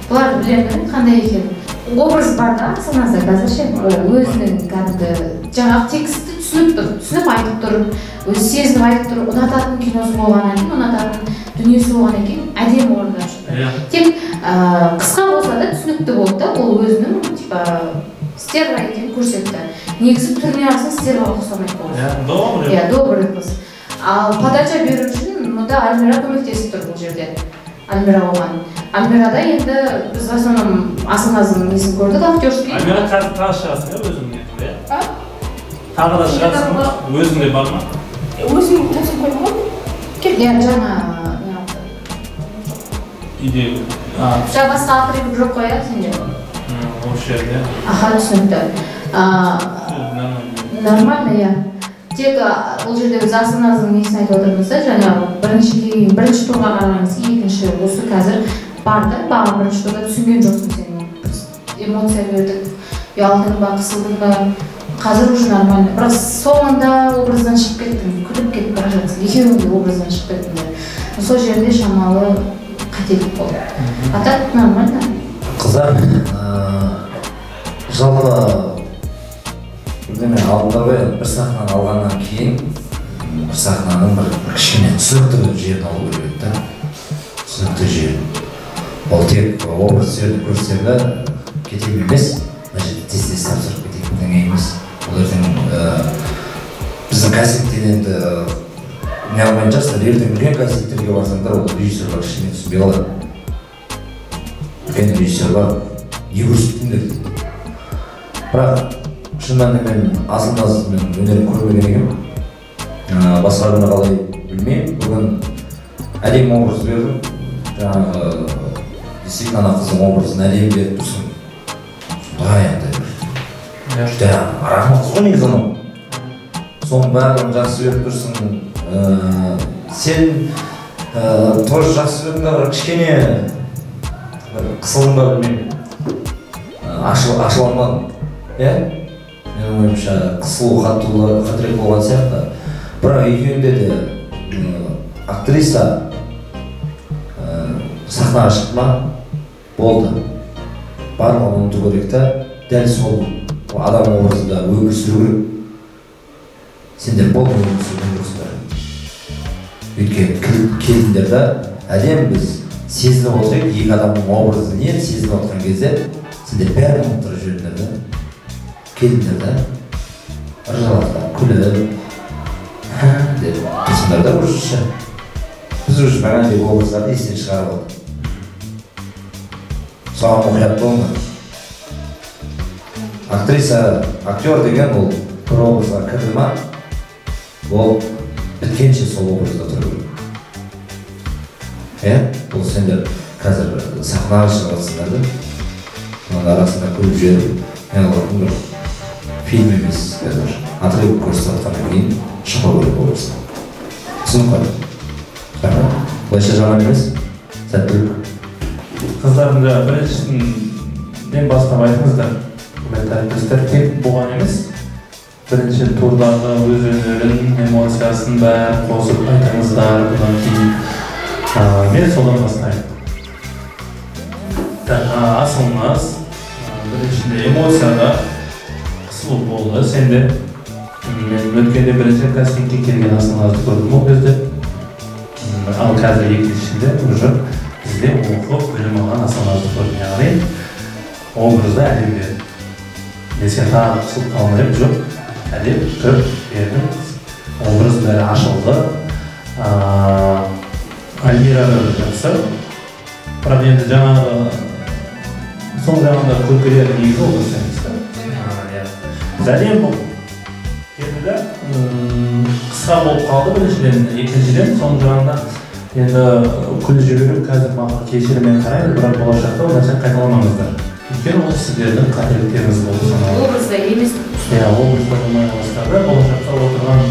бұларды білемін қандай екенін. Образ бар да Асылназда қазір ше, өзінің кәдімгі жаңағы текстті түсініп тұр, түсініп айтып тұр, өзі сезініп айтып тұр, ұнататын киносы болғаннан кейін, ұнататын дүниесі болғаннан кейін әдемі орындап шықты. Тек қысқа болса да түсінікті болды да, ол өзінің типа стерва екенін көрсетті. Негізі түріне қарасаң стерваға ұқсамайды бұл. Иә, добрый қыз. Ал подача беру үшін мұнда Альмира көмектесіп тұр бұл жерде. Альмира оған. Альмирада енді біз в основном Асылназдың несін көрдік, актерский. Альмира қазір тағы шығасың, иә, өзіңнің нетінде, иә? Тағы да шығасың ба? Өзіңде бар ма? Өзім тапсырып қойдым ғой. Иә, жаңа үйде. Жаңа басқа атрибут жоқ қой, иә, сенде? Осы жерде. Аха, түсінікті. Нормально, иә. Тек бұл жерде біз Асылназдың несін айтып отырмыз да, жаңағы бірінші турға қарағанымыз, екінші осы қазір барды, баға бірінші турда түсінген жоқсың сен. Эмоция бердік, ұялдың ба, қысылдың ба, қазір уже нормально. Бірақ соңында образдан шығып кеттің, күліп кетіп бара жатсың, екеуің де образдан шығып кеттіңдер. Сол жерде шамалы қателік Қателік болды. А так нормально. Қыздар, жалпы бірдеме алдында ғой, бір сахнаны алғаннан кейін бір сахнаның бір кішкене түсінікті жерін алу керек еді да. Түсінікті жер. Ол тек образ жерді көрсем да кетем емес, мына жерде тез-тез тапсырып кетейін бірдеңе емес. Ол ертең біздің кастингтен енді не алмайтын шығарсыңдар, ертең үлкен кастингтерге барсаңдар, ол режиссерлар кішкене түсінбей қалады. Үлкен режиссерлар не көрсеттіңдер дейді. Бірақ шын мәнінде мен Асылназмен өнерін көрмеген екенмін. Басқа күні қалай білмеймін. Бүгін әдемі образ бердім. Жаңағы действительно ана қыздың образын әдемі беріп тұрсың. Сондай андай бір жүдә арам қыз ғой негізі анау. Соның барлығын жақсы беріп тұрсың. Сен тоже жақсы бердің да, бірақ кішкене бір қысылдың ба білмеймін. Ашыланбадың. Иә? Менің ойымша қысылу қаттырақ болған сияқты. Бірақ екеуінде де актриса сахнаға шықты ма, болды. Барлығын ұмыту керек та, дәл сол адам образында өмір сүру керек. Сендер болды өмір сүрген жоқсыңдар. Өйткені келдіңдер да, әдемі біз сезініп отырайық, екі адамның образы не сезініп отырған кезде сендер бәрін ұмыттырып жібердіңдер да. Келдіңдер да, ыржалақтап күліп деп тұрсыңдар да уже. Біз уже бағанағыдай образдарды естен шығарып алдық. Соған мұқият болыңдар. Актриса, актер деген ол бір образға кірді ма, ол біткенше сол образда тұру керек. Иә, бұл сендер қазір сахнаға шығып жатсыңдар да, оның арасында күліп жіберіп, мен алатын бір фильм емес қазір. Отрывок көрсетіп жатқаннан кейін шығу керек образдан. Түсінік қой? Рахмет. Былайша жаман емес. Сәттілік. Қыздардың жаңа біріншісінен бастап айтыңыздар. Құрметті әріптестер, тек бұған емес, бірінші турдағы өз өнерін, эмоциясын бәрін қосып айтыңыздар. Бұдан кейін мен содан бастаймын. Асылназ, біріншінде эмоцияға қысылу болды сенде. Мен өткенде бірінші кастингке келген Асылназды көрдім ол кезде. Ал қазір екіншісінде уже бізде оқып білім алған Асылназды көрдім. Яғни образда әдем берді. Мен сен тағы қысылып қалмай едім, жоқ, әдем кіріп бердің, образ бәрі ашылды. Альмира да жақсы. Бірақ енді жаңағы сол жағында күлкілер негізі ол дұрыс емес та. Зәрем бұл келді да, қысқа болып қалды біріншіден, екіншіден соның жағында енді күліп жіберу қазір маған кешіріммен қараймын, бірақ болашақта ол нәрсені қайталамаңыздар. Өйткені ол сіздердің қателіктеріңіз болып саналады. Образда емес. Иә, образда болмай бастады. Болашақта отырған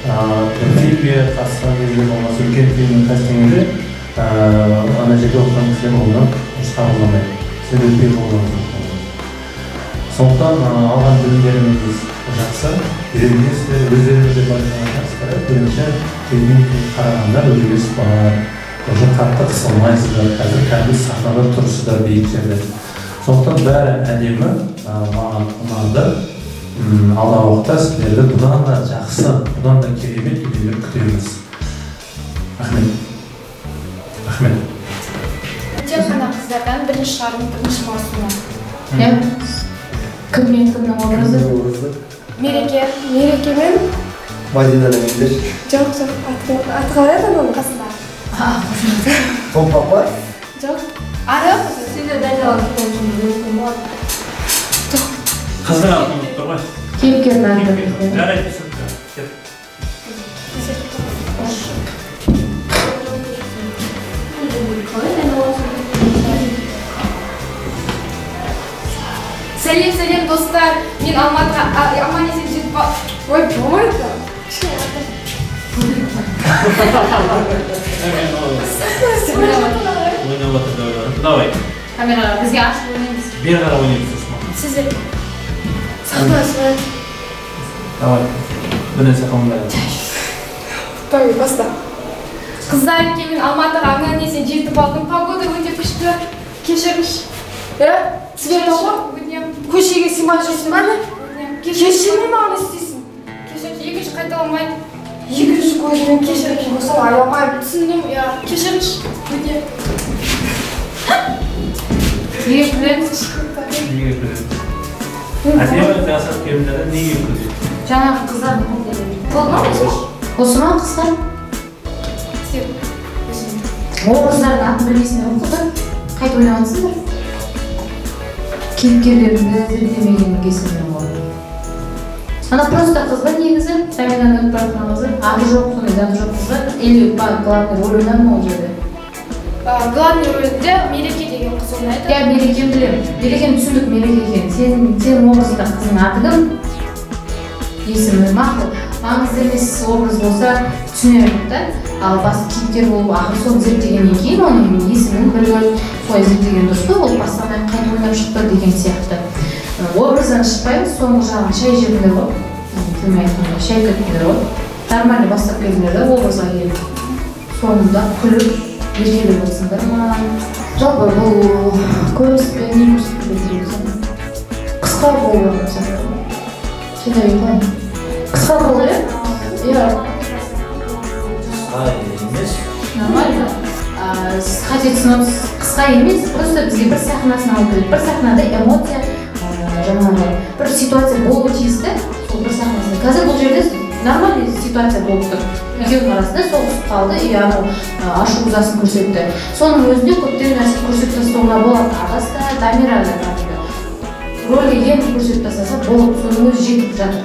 бір фильмге қатысқан кезде болмаса үлкен фильмнің кастингінде ана жерде отырған кісілер оны дұрыс қабылдамайды. Сіздер өтпей қалуыңыз мүмкін. Сондықтан алған білімдеріңіз жақсы, үйренесіздер, өздеріңіз де байқаған шығарсыздар. Бірінші келген қарағанда өзгеріс бар, уже қатты қысылмайсыздар, қазір кәдімгі сахнада тұрсыздар биік жерде. Сондықтан бәрі әдемі, маған ұнады. Алдағы уақытта сіздерді бұдан да жақсы, бұдан да керемет дүниелер күтеміз. Рахмет. Рахмет. Тек қана қыздардан бірінші шығарылым бірінші маусымы. Иә. Кім мен кімнің образы? Мереке. Мереке мен Мадина дегендер. Жоқ, жоқ, аты қалай еді ананың қасында? Томпақ па? Жоқ. Арық. Сендер дайындалып болады. Жоқ. Қыздың атын ұмытып тұр ғой. Кейіпкердің аты. Жарайды, түсінікті. Кет. Сәлем, сәлем, достар. Мен Алматыға аман есен жетіп. Ой, болмайды. Ойнап отыр, давай. Камераға бізге ашып ойнаймыз. Бері қарап ойнаймыз сосын. Сіздер. Сахна сурет. Давай. Бір нәрсе қабылдайық. Давай, баста. Қыздар мен Алматыға аңнан есен жетіп алдым. Погода өте күшті. Кешіріңізші. Света ғой? Көшеге сыймай жүрсің ба не? Кешірмей маған істейсің. Кешіріңізші, екінші қайталамайды. Екінші көзімен кешірген болсам аямаймын. Түсіндім, иә. Кешіріңізші. Өтінемін. Неге күлеміз? Неге күлеміз? Әдемі жасап келгендерде неге күледі? Жаңағы қыздар болды ма? Осы ма қыздар? Образдардың атын білмейсіңдер ғой қыздар. Қайтып ойнап жатсыңдар. Кейіпкерлеріңді зерттемеген екенсіңдер ғой. Ана просто қыз ба негізі? Тамирадан өтіп бара жатқан қызы. Аты жоқ, сондай заты жоқ қыз ба? Или главный роль ойнады ма ол жерде? Главный рөлінде Мереке деген қыз ойнайды. Иә, Мерекені білемін. Мерекені түсіндік, Мереке екенін. Сенің образында қыздың аты кім? Есімі мақұл. Маңызды емес образ болса түсіне береді да. Ал басты кейіпкер болып ақыры соны зерттегеннен кейін оның есімін біліп, солай зерттеген дұрыс қой, ол бастан аяқ қайтып ойнап шықты деген сияқты. Образдан шықпаймыз, соңғы жағын шай жедіңдер ғой. Тілмен айтқанда шай кеттіңдер ғой. Нормально бастап келдіңдер да образға келіп. Соңында күліп еркелеп отырсыңдар ма? Жалпы бұл көрініспен не көрсетіп жүрсің? Қысқа болған сияқты. Сен ұйықтайын. Қысқа болды, иә? Қысқа емес. Нормально. Сіз қате түсініп, қысқа емес, просто бізге бір сахнасын алу керек. Бір сахнада эмоция, жаңағы бір ситуация болуы тиісті, сол бір сахнасында. Қазір бұл жерде нормальный ситуация болып тұр. Екеуінің арасында соғысып қалды, и анау ашу ызасын көрсетті. Соның өзінде көптеген нәрсе көрсетіп тастауына болады. Адас та, Дамира да кәдімгі рөлге енді көрсетіп тастаса болды, соның өзі жетіп жатыр.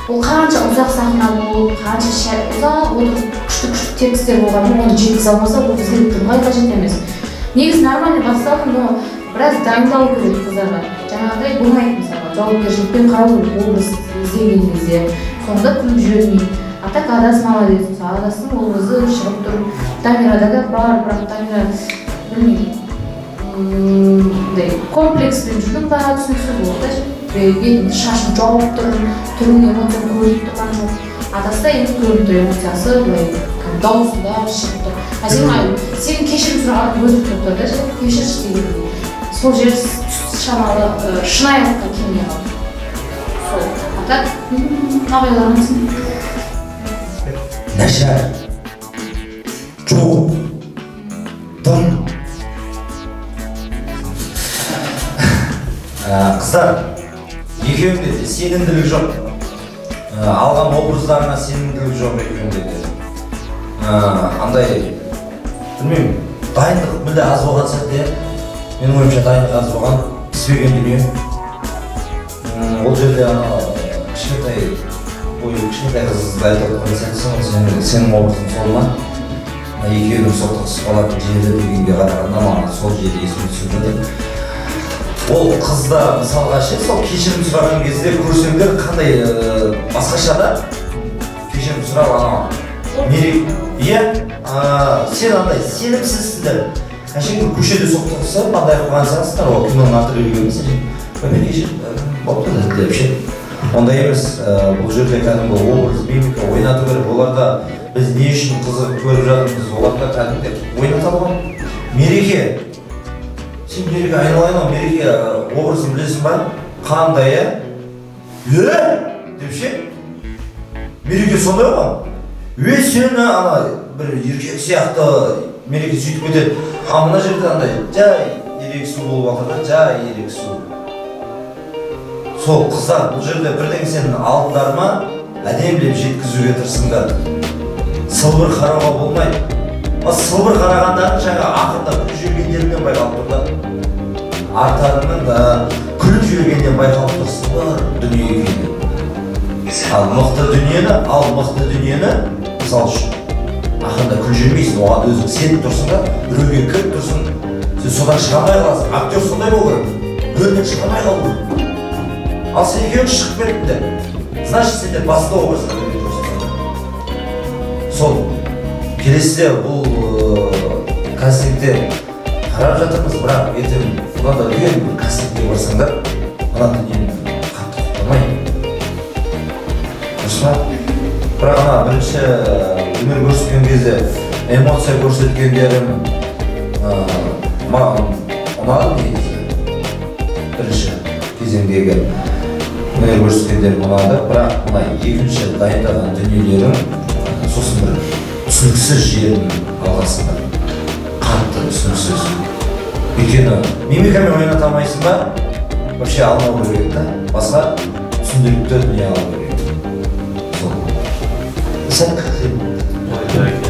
Ол қанша ұзақ сахна болып, қанша ұзақ отырып күшті-күшті текстер болғанымен оны жеткізе алмаса, ол бізге дымға қажет емес. Негізі нормальный басталды, но біраз дайындалу керек қыздарға. Жаңағыдай болмайды мысалға, жауапкершілікпен қарау керек образ іздеген кезде. Соңында күліп жібермей. А так Адас молодец, мысалы Адастың образы шығып тұр. Дамирада да бар, бірақ Дамира білмеймін, комплекспен жүрдің ба, түсініксіз болды да. Бетін шашын жауып тұр, түрінің эмоцияны көрініп тұрған жоқ. Адаста енді көрініп тұр эмоциясы, былай дауысында шығып тұр. А сен кешірім сұрағаның өзі тұрып тұр да, кешірші дегендей. Сол жер шамалы шынайылыққа келмей қалды. Сол. А так, ағайларыңыз. Нашар. Жоқ. Дым. Қыздар, екеуінде де сенімділік жоқ. Алған образдарына сенімділік жоқ екеуінде де. Андай, білмеймін, дайындық мүлде аз болған сияқты. Менің ойымша дайындық аз болған, піспеген дүние. Ол жерде анау кішкентай бойы кішкентай қызды айтып отырған сияқтысың ғой, сенің образың сол ма? Екеуінің соқтығысып қалатын жері дегенге қарағанда маған сол жері есіме түсіп жатыр. Ол қызда мысалға ше, сол кешірім сұраған кезде көрсеңдер қандай басқаша да кешірім сұрап анау иә, сен андай сенімсізсіңдер. Әшейін көшеде соқтығысып андай қылған сияқтысыңдар, ол киноның отрывегі емес, әшейін кешір болыпты деп ше. Ондай емес, бұл жерде кәдімгі образ, мимика ойнату керек. Оларда біз не үшін қызығып көріп жатырмыз, оларда кәдімгі ойната алған. Мереке, сен Мереке айналайын ау, Мереке образын білесің ба? Қандай, ә? Деп ше? Мереке сондай ғой. Өй сені ана бір еркек сияқты Мереке сөйтіп кетеді. А мына жерде андай жай ерегісу болып жатыр да, жай ерегісу. Сол қыздар, бұл жерде бірдеңе сенің алдындарма әдемілеп жеткізуге тырысыңдар. Сылбыр қарауға болмайды. Ал сылбыр қарағандарын жаңа ақырында күліп жібергендерінен байқалып тұр да. Артарының да күліп жібергеннен байқалып тұр сылбыр дүние екені. Ал мықты дүниені, мысал үшін, ақырында күліп жібермейсің, оған өзің сеніп тұрсың да, біреуге кіріп тұрсың, сен содан шыға алмай қаласың. Актер сондай болу керек, рөлден шыға алмай қалу керек. Ал сен екеуің шығып кеттіңдер. Значит, сендер басты образға кірген жоқсыңдар. Сол, келесіде бұл кастингте қарап жатырмыз, бірақ ертең бұдан да үлкен бір кастингке барсаңдар, мына дүниені қатты құптамайды. Дұрыс па? Бірақ ана бірінші өнер көрсеткен кезде Эмоция көрсеткендерің маған ұнады негізі. Бірінші кезеңдегі өнер көрсеткендерім ұнады, бірақ мына екінші дайындаған дүниелерің сосын бір түсініксіз жерін алғансыңдар. Қатты түсініксіз. Өйткені мимикамен ойната алмайсың ба, вообще алмау керек та, басқа түсінікті дүние алу керек. Сол. Сәл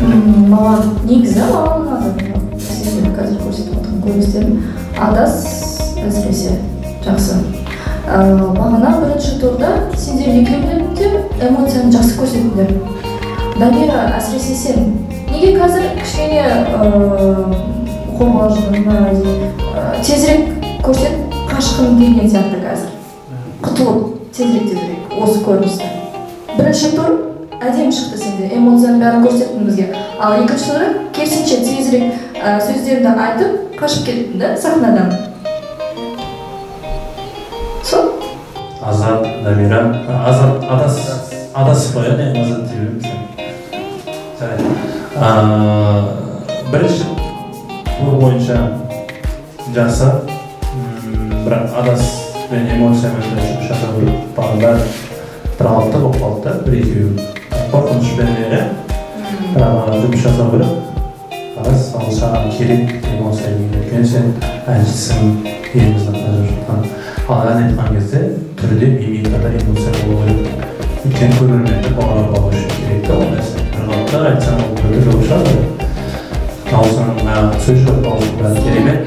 Маған негізі маған ұнады. Сіздер қазір көрсетіп отырған көріністерім. Адас әсіресе жақсы. Бағана бірінші турда сендер екеуіңдер де эмоцияны жақсы көрсеттіңдер. Дамира, әсіресе сен. Неге қазір кішкене қобалжыдың ба, тезірек көрсет, қашқың келген сияқты қазір. Құтылып, тезірек осы көріністі. Бірінші тур әдемі шықты сенде, эмоцияның бәрін көрсеттің бізге. Ал екінші туры керісінше тезірек сөздерді айтып, қашып кеттің да сахнадан. Сол? Азат, Дамира, Азат, Адас, Адас қой, иә, Азат деп едім. Бірінші тур бойынша жақсы, бірақ Адас пен эмоциямен жұмыс жасау керек. Бәрі бір қалыпты болып қалды да, бір екеуі қорқынышпен иә, бірақ жұмыс жасау керек. Адас, ал саған керек эмоция деген, өйткені сен әншісің, еліміздің атынан жатқан. Ал ән айтқан кезде түрде мимикада эмоция болу керек. Өйткені көрерменді бауырға алу үшін керек те ол нәрсе. Бір қалыпты айтсаң ол біртүрлі болып шығады ғой. Дауысының сөз жоқ, дауысының бәрі керемет.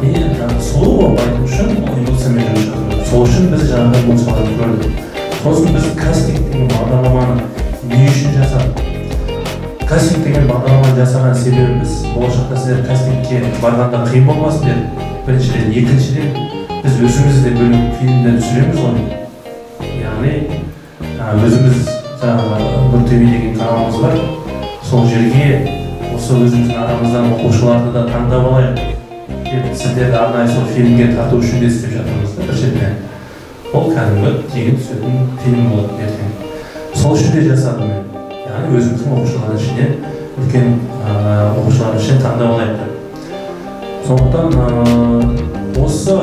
И жаңағы сұлу болып айту үшін ол эмоциямен жұмыс жасау керек. Сол үшін біз жаңағы эмоцияларды көрдік. Сосын біз кастинг деген бағдарламаны не үшін жасадық? Кастинг деген бағдарламаны жасаған себебіміз болашақта сіздер кастингке барғанда қиын болмасын дедік. Біріншіден, екіншіден біз өзіміз де бөлек фильмдер түсіреміз ғой. Яғни өзіміз жаңағы Нұр ТВ деген каналымыз бар. Сол жерге осы өзіміздің арамыздан оқушыларды да таңдап алайық деп сіздерді арнайы сол фильмге тарту үшін де істеп жатырмыз да бір шетінен. Ол кәдімгі тегін түсетін фильм болады ертең. Сол үшін де жасадым мен. Яғни өзіміздің оқушылардың ішінен, үлкен оқушылардың ішінен таңдап алайық деп. Сондықтан осы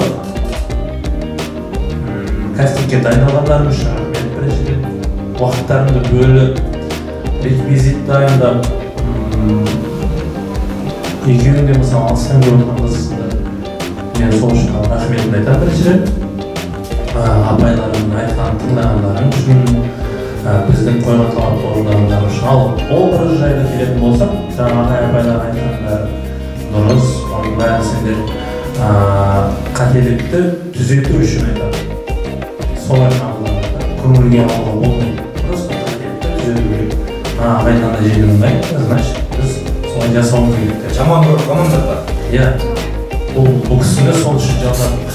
кастингке дайындалғандарым үшін рахмет. Біріншіден уақыттарымды бөліп, реквизит дайындап, екеуің де мысалы алыстан келіп отырған қызсыңдар. Мен сол үшін рахметімді айтамын біріншіден. Апайларымның айтқанын тыңдағандарың үшін, біздің қойған талапты орындағандарың үшін. Ал образ жайлы келетін болсақ, жаңа ағай апайлар айтқандары дұрыс, оның бәрін сендер қателікті түзету үшін айтады. Солай қабылданады, көңілге алуға болмайды. Просто қателікті түзету керек. Ағай мынандай жерден ұнайды, значит біз солай жасауымыз керек деп. Жаман көріп қалмаңдар ба? Иә, бұл кісіні сол үшін жалдадық.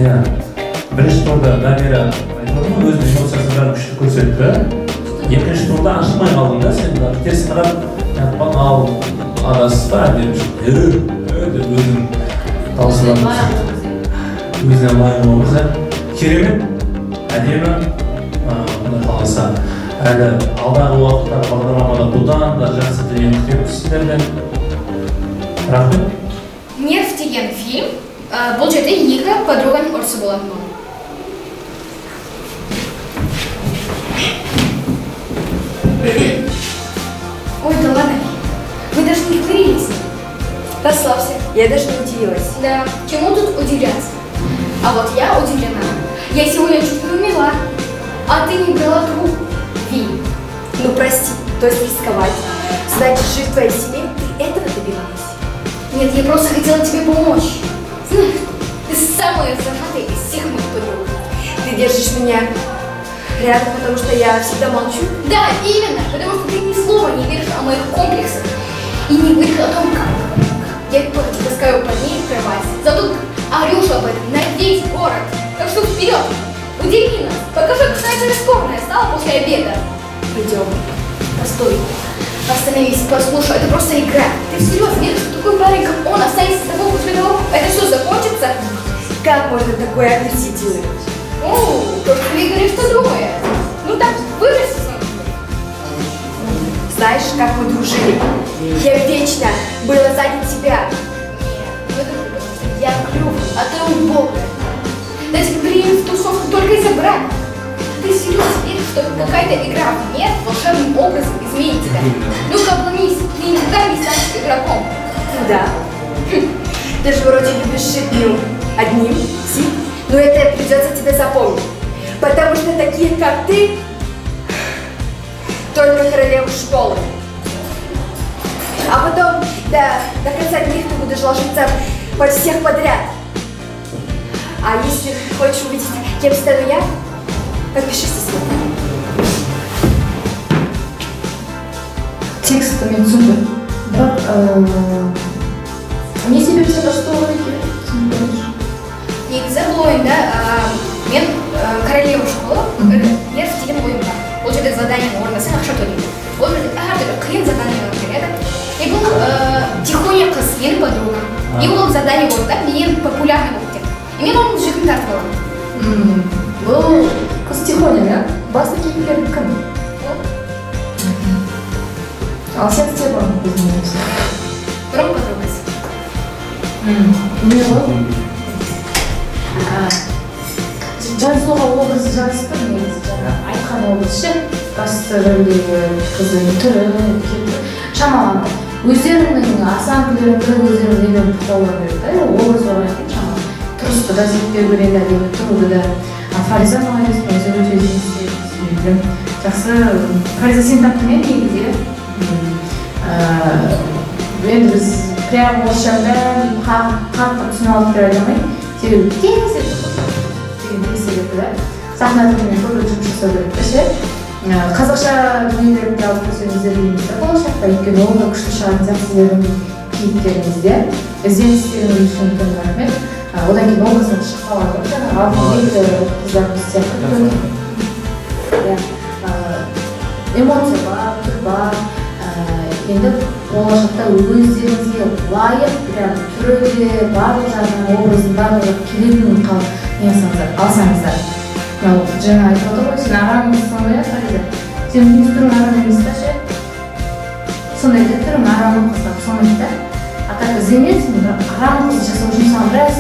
Иә, бірінші турда Дамира айтып отырмын ғой, өзінің эмоциясын бәрін күшті көрсетті. Екінші турда ашылмай қалдың да сен, теріс қарап, ал Адас та әдемі шықты. Деп өзің дауысынан өзіне лайық образ. Керемет, әдемі, құдай қаласа. Әлі алдағы уақытта бағдарламада бұдан да жақсы дүние күтеміз сіздерден. Рахмет. Нерв деген фильм, бұл жерде екі подруганың ұрысы болатын болды. Ой, да ладно, вы даже не говорили с ним. Расслабься, я даже не удивилась. Да, чему тут удивляться? А вот я удивлена. Я сегодня чуть не умерла, а ты не брала трубку, Ви. Ну прости, то есть рисковать. Значит, жить в твоей семье, ты этого добивалась? Нет, я просто хотела тебе помочь. Знаешь, ты самая зажатая из всех моих подруг. Ты держишь меня рядом, потому что я всегда молчу? Да, именно, потому что ты ни слова не говоришь о моих комплексах и не говоришь о том, как я таскаю парней в кровать. Зато орешь об этом на весь город. Так что вперед, удиви нас, покажи, какая ты рискованная стала после обеда. Пойдем. Постой, остановись, послушай, это просто игра. Ты всерьез веришь, что такой парень, как он, останется с тобой после того, это что, закончится? Как можно такое омерзительное? О, только ты говоришь, что думаешь. Ну так, выбрось. что какая-то игра в мир волшебным образом изменит тебя. Ну-ка, обломись, ты никогда не станешь игроком. Ну да. Ты же вроде любишь шипню одним, си, но это придется тебе запомнить. Потому что такие, как ты, только королевы школы. А потом до конца дней ты будешь ложиться под всех подряд. А если хочешь увидеть, кем стану я, подпишись на свой. Текст мен түсіндім. Бірақ не себепті дұрыс болған екен? Негізі бұл ойында мен королева школы нерв деген ойын бар. Ол жерде задание орындасаң ақша төлейді. Ол жерде әртүрлі қиын заданиялар береді. И бұл тихоня қыз, менің подругам. И ол задание орындап, менен популярный болып кетті. И мен оның жүгін тартып аламын. Бұл қыз тихоня, иә? Басты кейіпкер кім? Ол. Ал сен Степан біздің емес. Бұрын подругасы. Не ғой? Жансұлуға образы жарасты негізі, жаңа айтқан образ ше, басты рөлдегі қыздың түрі, кеті шамаланды. Өздерінің осанкілерін, өздерінің нелерін пұқтаулар керек та, образ болған екен шамалы. Тұрысты да зерттеу керек, әдемі тұруды да. Фариза молодец, Фариза өте ізденісті, жақсы. Фариза, сен таптың иә негізі, иә? Енді біз прям орысша бәрін қатты түсіне алдық деп айта алмаймын. Себебі тез деген себепті да. Сахна тілімен көбірек жұмыс жасау керек та ше. Қазақша дүниелерді де алып көрсеңіздер дейміз да болашақта, өйткені ол да күшті шығатын сияқты сіздердің кейіпкеріңізде. Ізденістеріңіз үшін үлкен рахмет. Одан кейін образдан шығып қалады ғой, жаңағы алтын бетті қыздарымыз сияқты. Эмоция бар, түр бар. Енді болашақта өздеріңізге лайық прям түрі де барлық жағынан образдың барлығы келетін не алсаңыздар. Мынау жаңа айтып отыр ғой, сен арамсың ғой иә, Фариза? Сенің негізі түрің арам емес та ше? Сондай да түрің арамның қызға ұқсамайды да. А так ізденесің, бірақ арам қыз жасау үшін саған біраз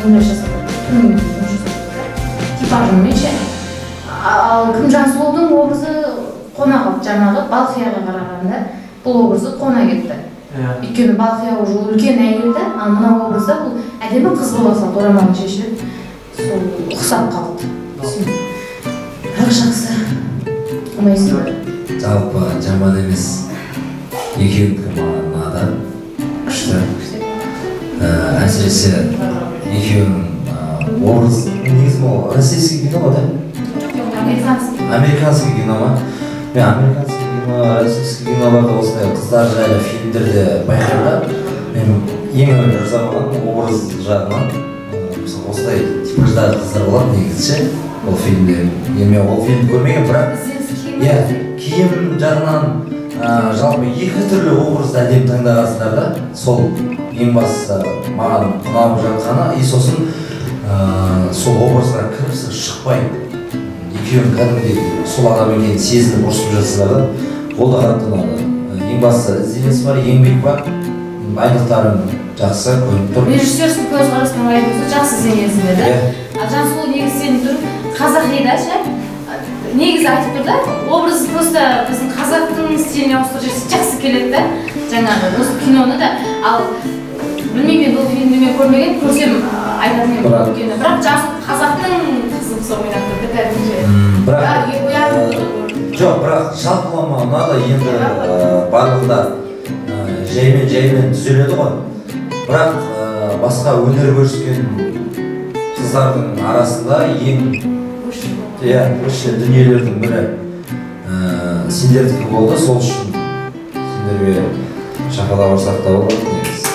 нелер жасау керек, түріңмен жұмыс жасау керек та, типажыңмен ше. Ал кім Жансұлудың образы қона қалды, жаңағы Балқияға қарағанда бұл образы қона кетті. Өйткені Балқия уже үлкен әйел да, ал мына образда бұл әдемі қыз бола салды, орамалын шешіп, сол ұқсап қалды. Бірақ жақсы, ұнайсыздар. Жалпы жаман емес, екеуінікі маған ұнады, күшті. Әсіресе екеуінің образ, негізі ол российский кино ғой да? Американский. Американский кино ма? Мен американский кино, российский киноларда осындай қыздар жайлы фильмдерде байқаймын да. Мен ең әуелі риза болғаным образ жағынан, мысалы осындай типаждағы қыздар болады негізі ше ол фильмде. Енді мен ол фильмді көрмегенмін, бірақ иә, киім жағынан жалпы екі түрлі образды әдемі таңдағансыңдар да. Сол ең бастысы маған ұнап жатқаны, и сосын сол образға кіріп шықпай екеуінің кәдімгідей сол адам екенін сезініп ұрысып жатсыздар да, ол да қатты ұнады. Ең бастысы ізденіс бар, еңбек бар, айлықтарың жақсы көрініп тұр. Режиссерский көзқараспен қарайтын болса жақсы ізденесіңдер да. Ал Жансұлу негізі сенің түрің қазақи да ше? Негізі айтып тұр да, образ просто біздің қазақтың стиліне ауыстырып жіберсе жақсы келеді да, жаңағы осы киноны да. Ал білмеймін, мен бұл фильмді мен көрмеген, көрсем айтатын едім өйткені. Бірақ Жансұлу қазақтың қызы ұқсап ойнап тұр да кәдімгідей. Бірақ жоқ, бірақ жалпылама ұнады. Енді барлығы да жаймен түзеледі ғой. Бірақ басқа өнер көрсеткен қыздардың арасында ең высший дүниелердің бірі сендердікі болды. Сол үшін сендерге шапалақ ұрсақ та болады негізі.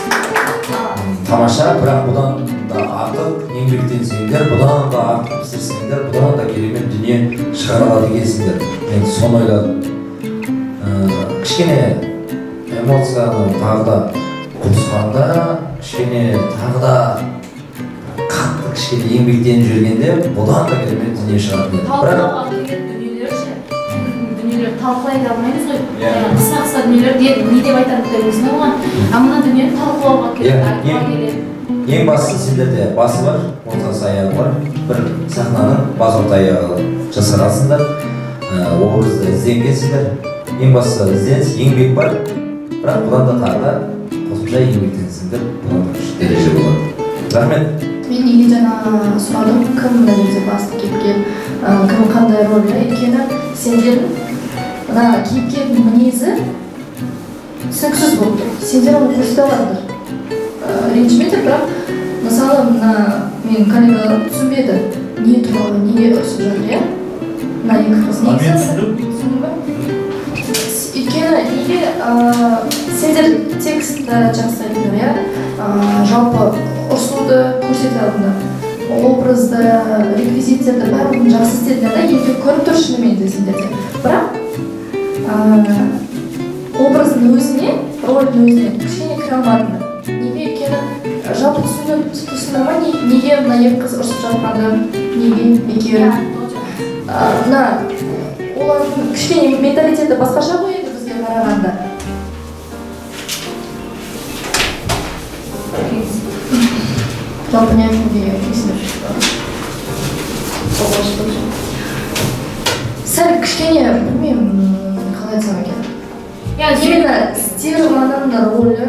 Тамаша, бірақ бұдан да артық еңбектенсеңдер, бұдан да артық пісірсеңдер, бұдан да керемет дүние шығара алады екенсіңдер. Мен соны ойладым. Кішкене эмоцияны тағы да қосқанда, кішкене тағы да қатты кішкене еңбектеніп жүргенде бұдан да керемет дүние шығатын еді. Талқылауға келетін дүниелер ше, дүниелер талқылай да алмаймыз ғой. Қысқа-қысқа дүниелер не деп айтатынын білмейсің оған. А мына дүниені талқылауға келеді, айтуға келеді. Ең бастысы сендерде басы бар, ортасы аяғы бар. Бір сахнаның бас орта аяғы жасағансыңдар. Образды ізденгенсіңдер. Ең бастысы ізденіс, еңбек бар. Бірақ бұдан да тағы да қосымша еңбектенсеңдер, бұдан да күшті дәреже болады. Рахмет. Мен неге жаңа сұрадым, кім мына жерде басты кейіпкер, кім қандай рөлді, өйткені сендердің мына кейіпкердің мінезі түсініксіз болып тұр. Сендер оны көрсете аладыңдар. Ренжімеңдер, бірақ мысалы мына менің коллегаларым түсінбеді, не туралы, неге ұрысып жатыр, иә? Мына екі қыз негізі түсіндің ба? Өйткені неге сендер текстті жақсы айттыңдар, иә? Жалпы ұрсуды көрсете алдыңдар, образды, реквизиттерді барлығын жақсы істедіңдер да, еңбек көріп тұр шынымен де сендерде. Бірақ образдың өзіне, рөлдің өзіне кішкене кіре алмадыңдар. Неге? Өйткені жалпы түсіндім ма, неге мына екі қыз ұрсып жатқанды, неге екеуі? Мына олардың кішкене менталитеті басқаша ғой енді бізге қарағанда. Жалпы не айтқым келген есімде жоқ. Сәл кішкене, білмеймін, қалай айтсам екен. Именно стерваның рөлі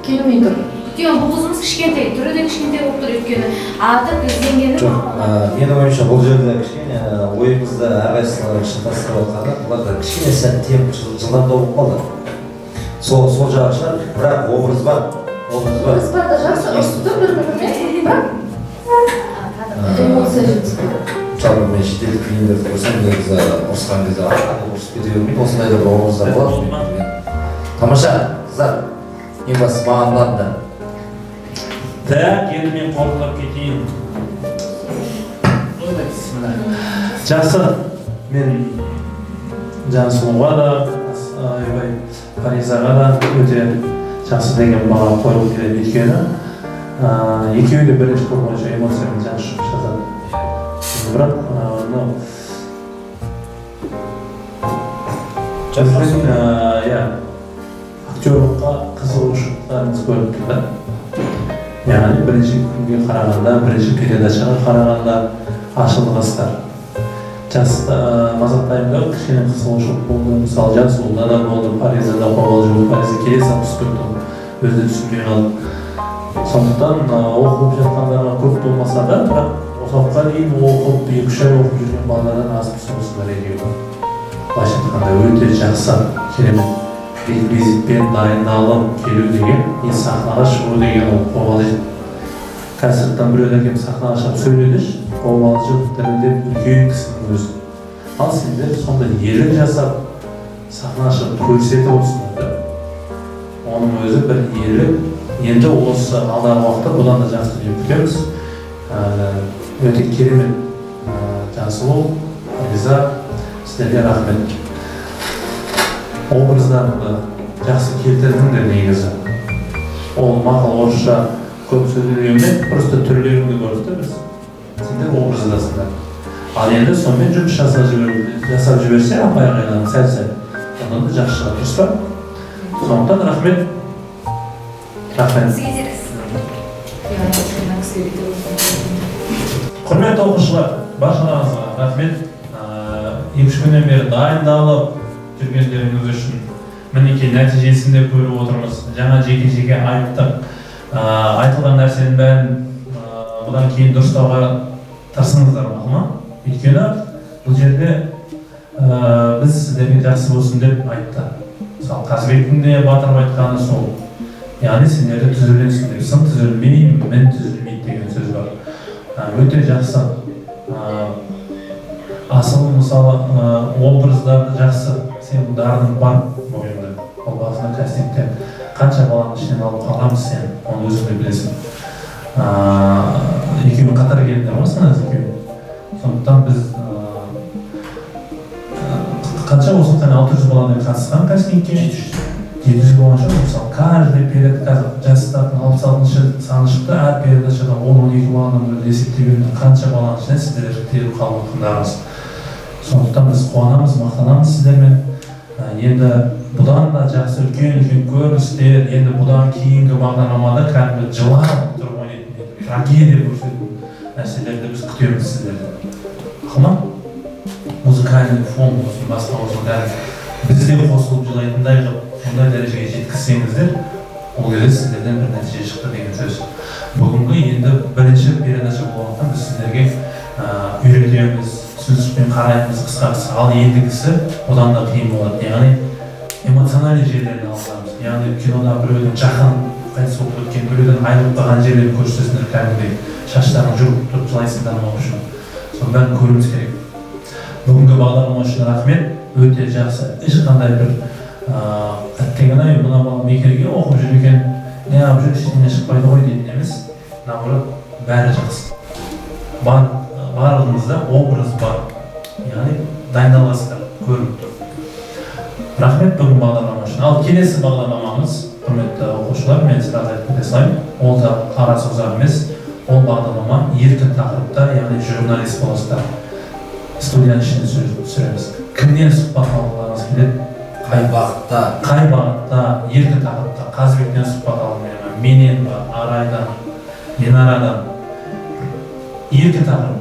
келмей тұр. Өйткені бұл қызымыз кішкентай, түрі де кішкентай болып тұр, өйткені аты ізденгені. Жоқ, менің ойымша бұл жерде кішкене ойымызды әрқайсылары шатастырып жатқанда, бұларда кішкене сәл темп жылдамдау болып қалды. Сол жағы шығар, бірақ образ бар. Образ бар да жақсы, ұрысып тұр бір-бірімен, бірақ эмоция жетіспейді. Жалпы мен шетелдік фильмдерді көрсем, негізі ұрысқан кезде ұрысып кете бермейді, осындай да бір образдар болады. Тамаша, қыздар, ең бастысы маған ұнады. Так, енді мен қорытындылап кетейін. Жақсы, мен Жансұлуға да, Фаризаға да өте жақсы деген баға қойғым келеді, өйткені екеуі де бірінші тур бойынша эмоциямен жақсы жұмыс жасады. Бірақ мынау біздің актерлыққа қызығушылықтарыңыз көрініп тұр да. Яғни бірінші күнге қарағанда, бірінші передачаға қарағанда ашылғансыздар. Мазақтайымда кішкене қызығушылық болды, мысалы Жансұлуда да болды, Фаризада қобалжу, Фариза келе салып түсіп кетті, өзі түсінбей қалды. Сондықтан оқып жатқандарға көп болмаса да, бірақ осы уақытқа дейін оқып, 2-3 ай оқып жүрген балалардан асып түсіп екеуі. Былайша айтқанда өте жақсы, керемет реквизитпен дайындалып келу деген, не сахнаға шығу деген ол қобалжиды. Концерттен біреулер келіп сахнаға шығып сөйледі, қобалжып, дірілдеп үлкен кісінің өзі. Ал сендер сондай ерлік жасап, сахнаға шығып көрсетіп отырсыңдар да. Оның өзі бір ерлік. Енді осы алдағы уақытта бұдан да жақсы деп күтеміз. Өте керемет Жансұлу, Фариза, сіздерге рахмет. Образдарыңды жақсы келтірдіңдер негізі. Ол мақал орысша көп сөйлегенмен, просто түрлеріңді көрдік те біз. Сендер образдасыңдар. Ал енді сонымен жұмыс жасап жіберсе, апай ағайларың сәл-сәл, ондан да жақсы шығады, дұрыс па? Сондықтан рахмет. Рахмет. Құрметті оқушылар, баршаларыңызға рахмет. 2-3 күннен бері дайындалып жүргендеріңіз үшін мінекей нәтижесін де көріп отырмыз. Жаңа жеке-жеке айттық. Айтылған нәрсенің бәрін бұдан кейін дұрыстауға тырысыңыздар, мақұл ма? Өйткені бұл жерде біз сіздерге жақсы болсын деп айтты. Мысалы, Қазыбектің де батырып айтқаны сол. Яғни сендерді түзеленсін деп, сын түзелмей, мін түзелмейді деген сөз бар. Өте жақсы. Асыл, мысалы, образдарды жақсы, сен дарының бар бойыңда. Ол басында кастингте қанша баланың ішінен алып қалғанбыз сен, оны өзің де білесің. Екеуің қатар келдіңдер ғой, санаңыз екеуің. Сондықтан біз қанша осы 600 баладай қатысқан кастингке, 700 болған шығар. Мысалы, каждый период қазір жастардың 66-шы саны шықты, әр передачада 10-12 баладан біреуді есептей беріңдер, қанша баланың ішінен сіздер теріп қалып отырғандарыңыз. Сондықтан біз қуанамыз, мақтанамыз сіздермен. Енді бұдан да жақсы үлкен-үлкен көріністер, енді бұдан кейінгі бағдарламада кәдімгі жылап тұрып ойнайтын, трагедия көрсететін нәрселерді біз күтеміз сіздерден. Ақыл ма? Музыкальный фон болсын, басқа болсын, бәрі біз де қосылып жылайтындай қылып, сондай дәрежеге жеткізсеңіздер, ол кезде сіздерден бір нәтиже шықты деген сөз. Бүгінгі енді бірінші передача болғандықтан біз сіздерге үйретеміз, түсіністікпен қараймыз, қысқа-қысқа. Ал ендігісі одан да қиын болады. Яғни эмоциональный жерлерін алғанбыз. Яғни кинода біреудің жақын қайтыс болып кеткен, біреуден айырылып қалған жерлерін көрсетесіңдер, кәдімгідей шаштарың жұлып тұрып жылайсыңдар ма үшін. Соның бәрін көруіміз керек. Бүгінгі бағдарлама үшін рахмет, өте жақсы. Ешқандай бір әттеген-ай, мына бала мекерге оқып жүр екен, неғып жүр, ештеңе шықпайды ғой дейтін емес. Наоборот, бәрі жақсы. Барлығымызда образ бар. Яғни дайындаласыздар, көрініп тұр. Рахмет бүгін бағдарлама үшін. Ал келесі бағдарламамыз, құрметті оқушылар, мен сразу айтып кете салайын, ол да арасы ұзақ емес. Ол бағдарлама еркін тақырыпта, яғни журналист боласыздар. Студияның ішінде түсіреміз. Кімнен сұхбат алғыларыңыз келеді? Қай бағытта? Қай бағытта, еркін тақырыпта. Қазыбектен сұхбат алғым келе ме? Менен ба, Арайдан, Ленарадан. Еркін тақырып.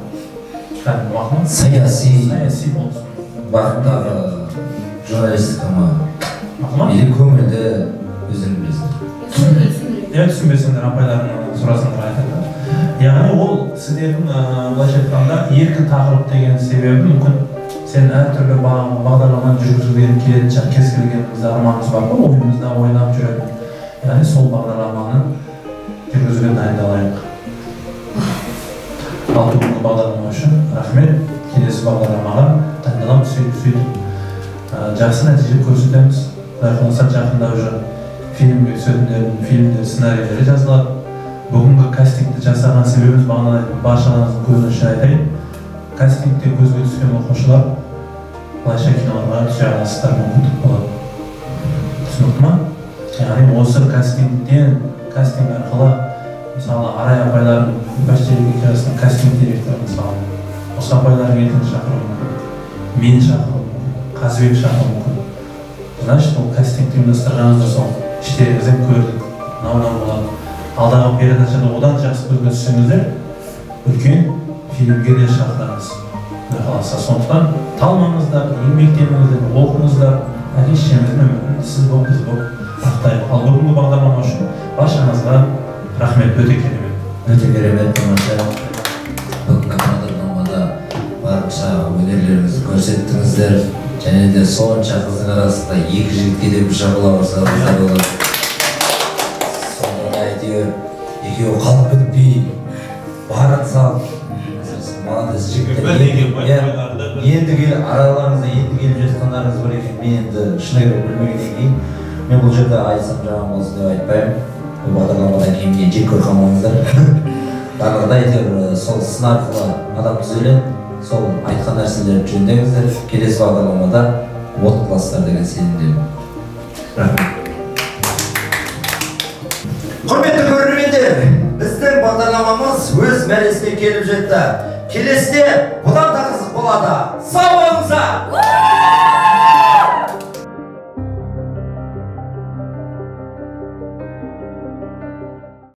Кәдімгі уақыт. Саяси. Саяси болсын. Бағыттағы журналистика ма? Мақұл ма? Или көңілді өздерің білесіңдер. Иә, түсінбесеңдер апайларыңнан сұрасаңдар айтады. Яғни ол сіздердің, былайша айтқанда, еркін тақырып деген себебі мүмкін сен әртүрлі бағдарламаны жүргізуге келетін шығар, кез келгенімізде арманымыз бар ғой, ойымызда ойлап жүретін. Яғни сол бағдарламаны жүргізуге дайындалайық. Ал бүгінгі бағдарлама үшін рахмет. Келесі бағдарламаға дайындаламыз, сөйтіп жақсы нәтиже көрсетеміз. Құдай қаласа, жақында уже фильмге түсетіндердің фильмдер сценарийлері жазылады. Бүгінгі кастингті жасаған себебіміз, бағана айттым, баршаларыңыздың көзін үшін айтайын. Кастингте көзге түскен оқушылар былайша киноларға түсе аласыздар, мүмкіндік болады. Түсінікті ма? Яғни осы кастинг арқылы, мысалы, Арай апайлардың Бәштерек кастинг директоры, мысалы, осы апайлардың ертең шақыруы мүмкін, мені шақыруы мүмкін, Қазыбек шақыруы мүмкін. Значит, ол кастингті ұйымдастырғаныңызда сол іштеріңізден көрдік, мынау болады. Алдағы передачада одан жақсы көзге түссеңіздер, үлкен фильмге де шақырамыз. Құдай қаласа, сондықтан талмаңыздар, еңбектеніңіздер, оқыңыздар, әке шешеміздің үмітін сіз болып, біз болып ақтайық. Ал бүгінгі бағдарлама үшін баршаңызға рахмет, өте керемет. Өте керемет, тамаша. Бүгінгі бағдарламада барынша өнерлеріңізді көрсеттіңіздер. Және де сонша қыздың арасында екі жігітке де бір шапалақ ұрсаңыздар болады. Сонда да әйтеуір екеуі қалып кетпей, барын салып, молодец жігіттер. Енді келіп, араларыңызда енді келіп жатқандарыңыз бар екен. Мен енді шыны керек білмегеннен кейін, мен бұл жерде айтсам жаман болсын деп айтпаймын. Бұл бағдарламадан кейін мені жек көріп қалмаңыздар. Барлығы да әйтеуір сол сын арқылы адам түзеледі. Сол айтқан нәрселерді жөндеңіздер. Келесі бағдарламада от қыласыздар деген сенімдемін. Рахмет. Құрметті көрермендер, біздің бағдарламамыз өз мәресіне келіп жетті. Келесіде бұдан да қызық болады. Сау болыңыздар!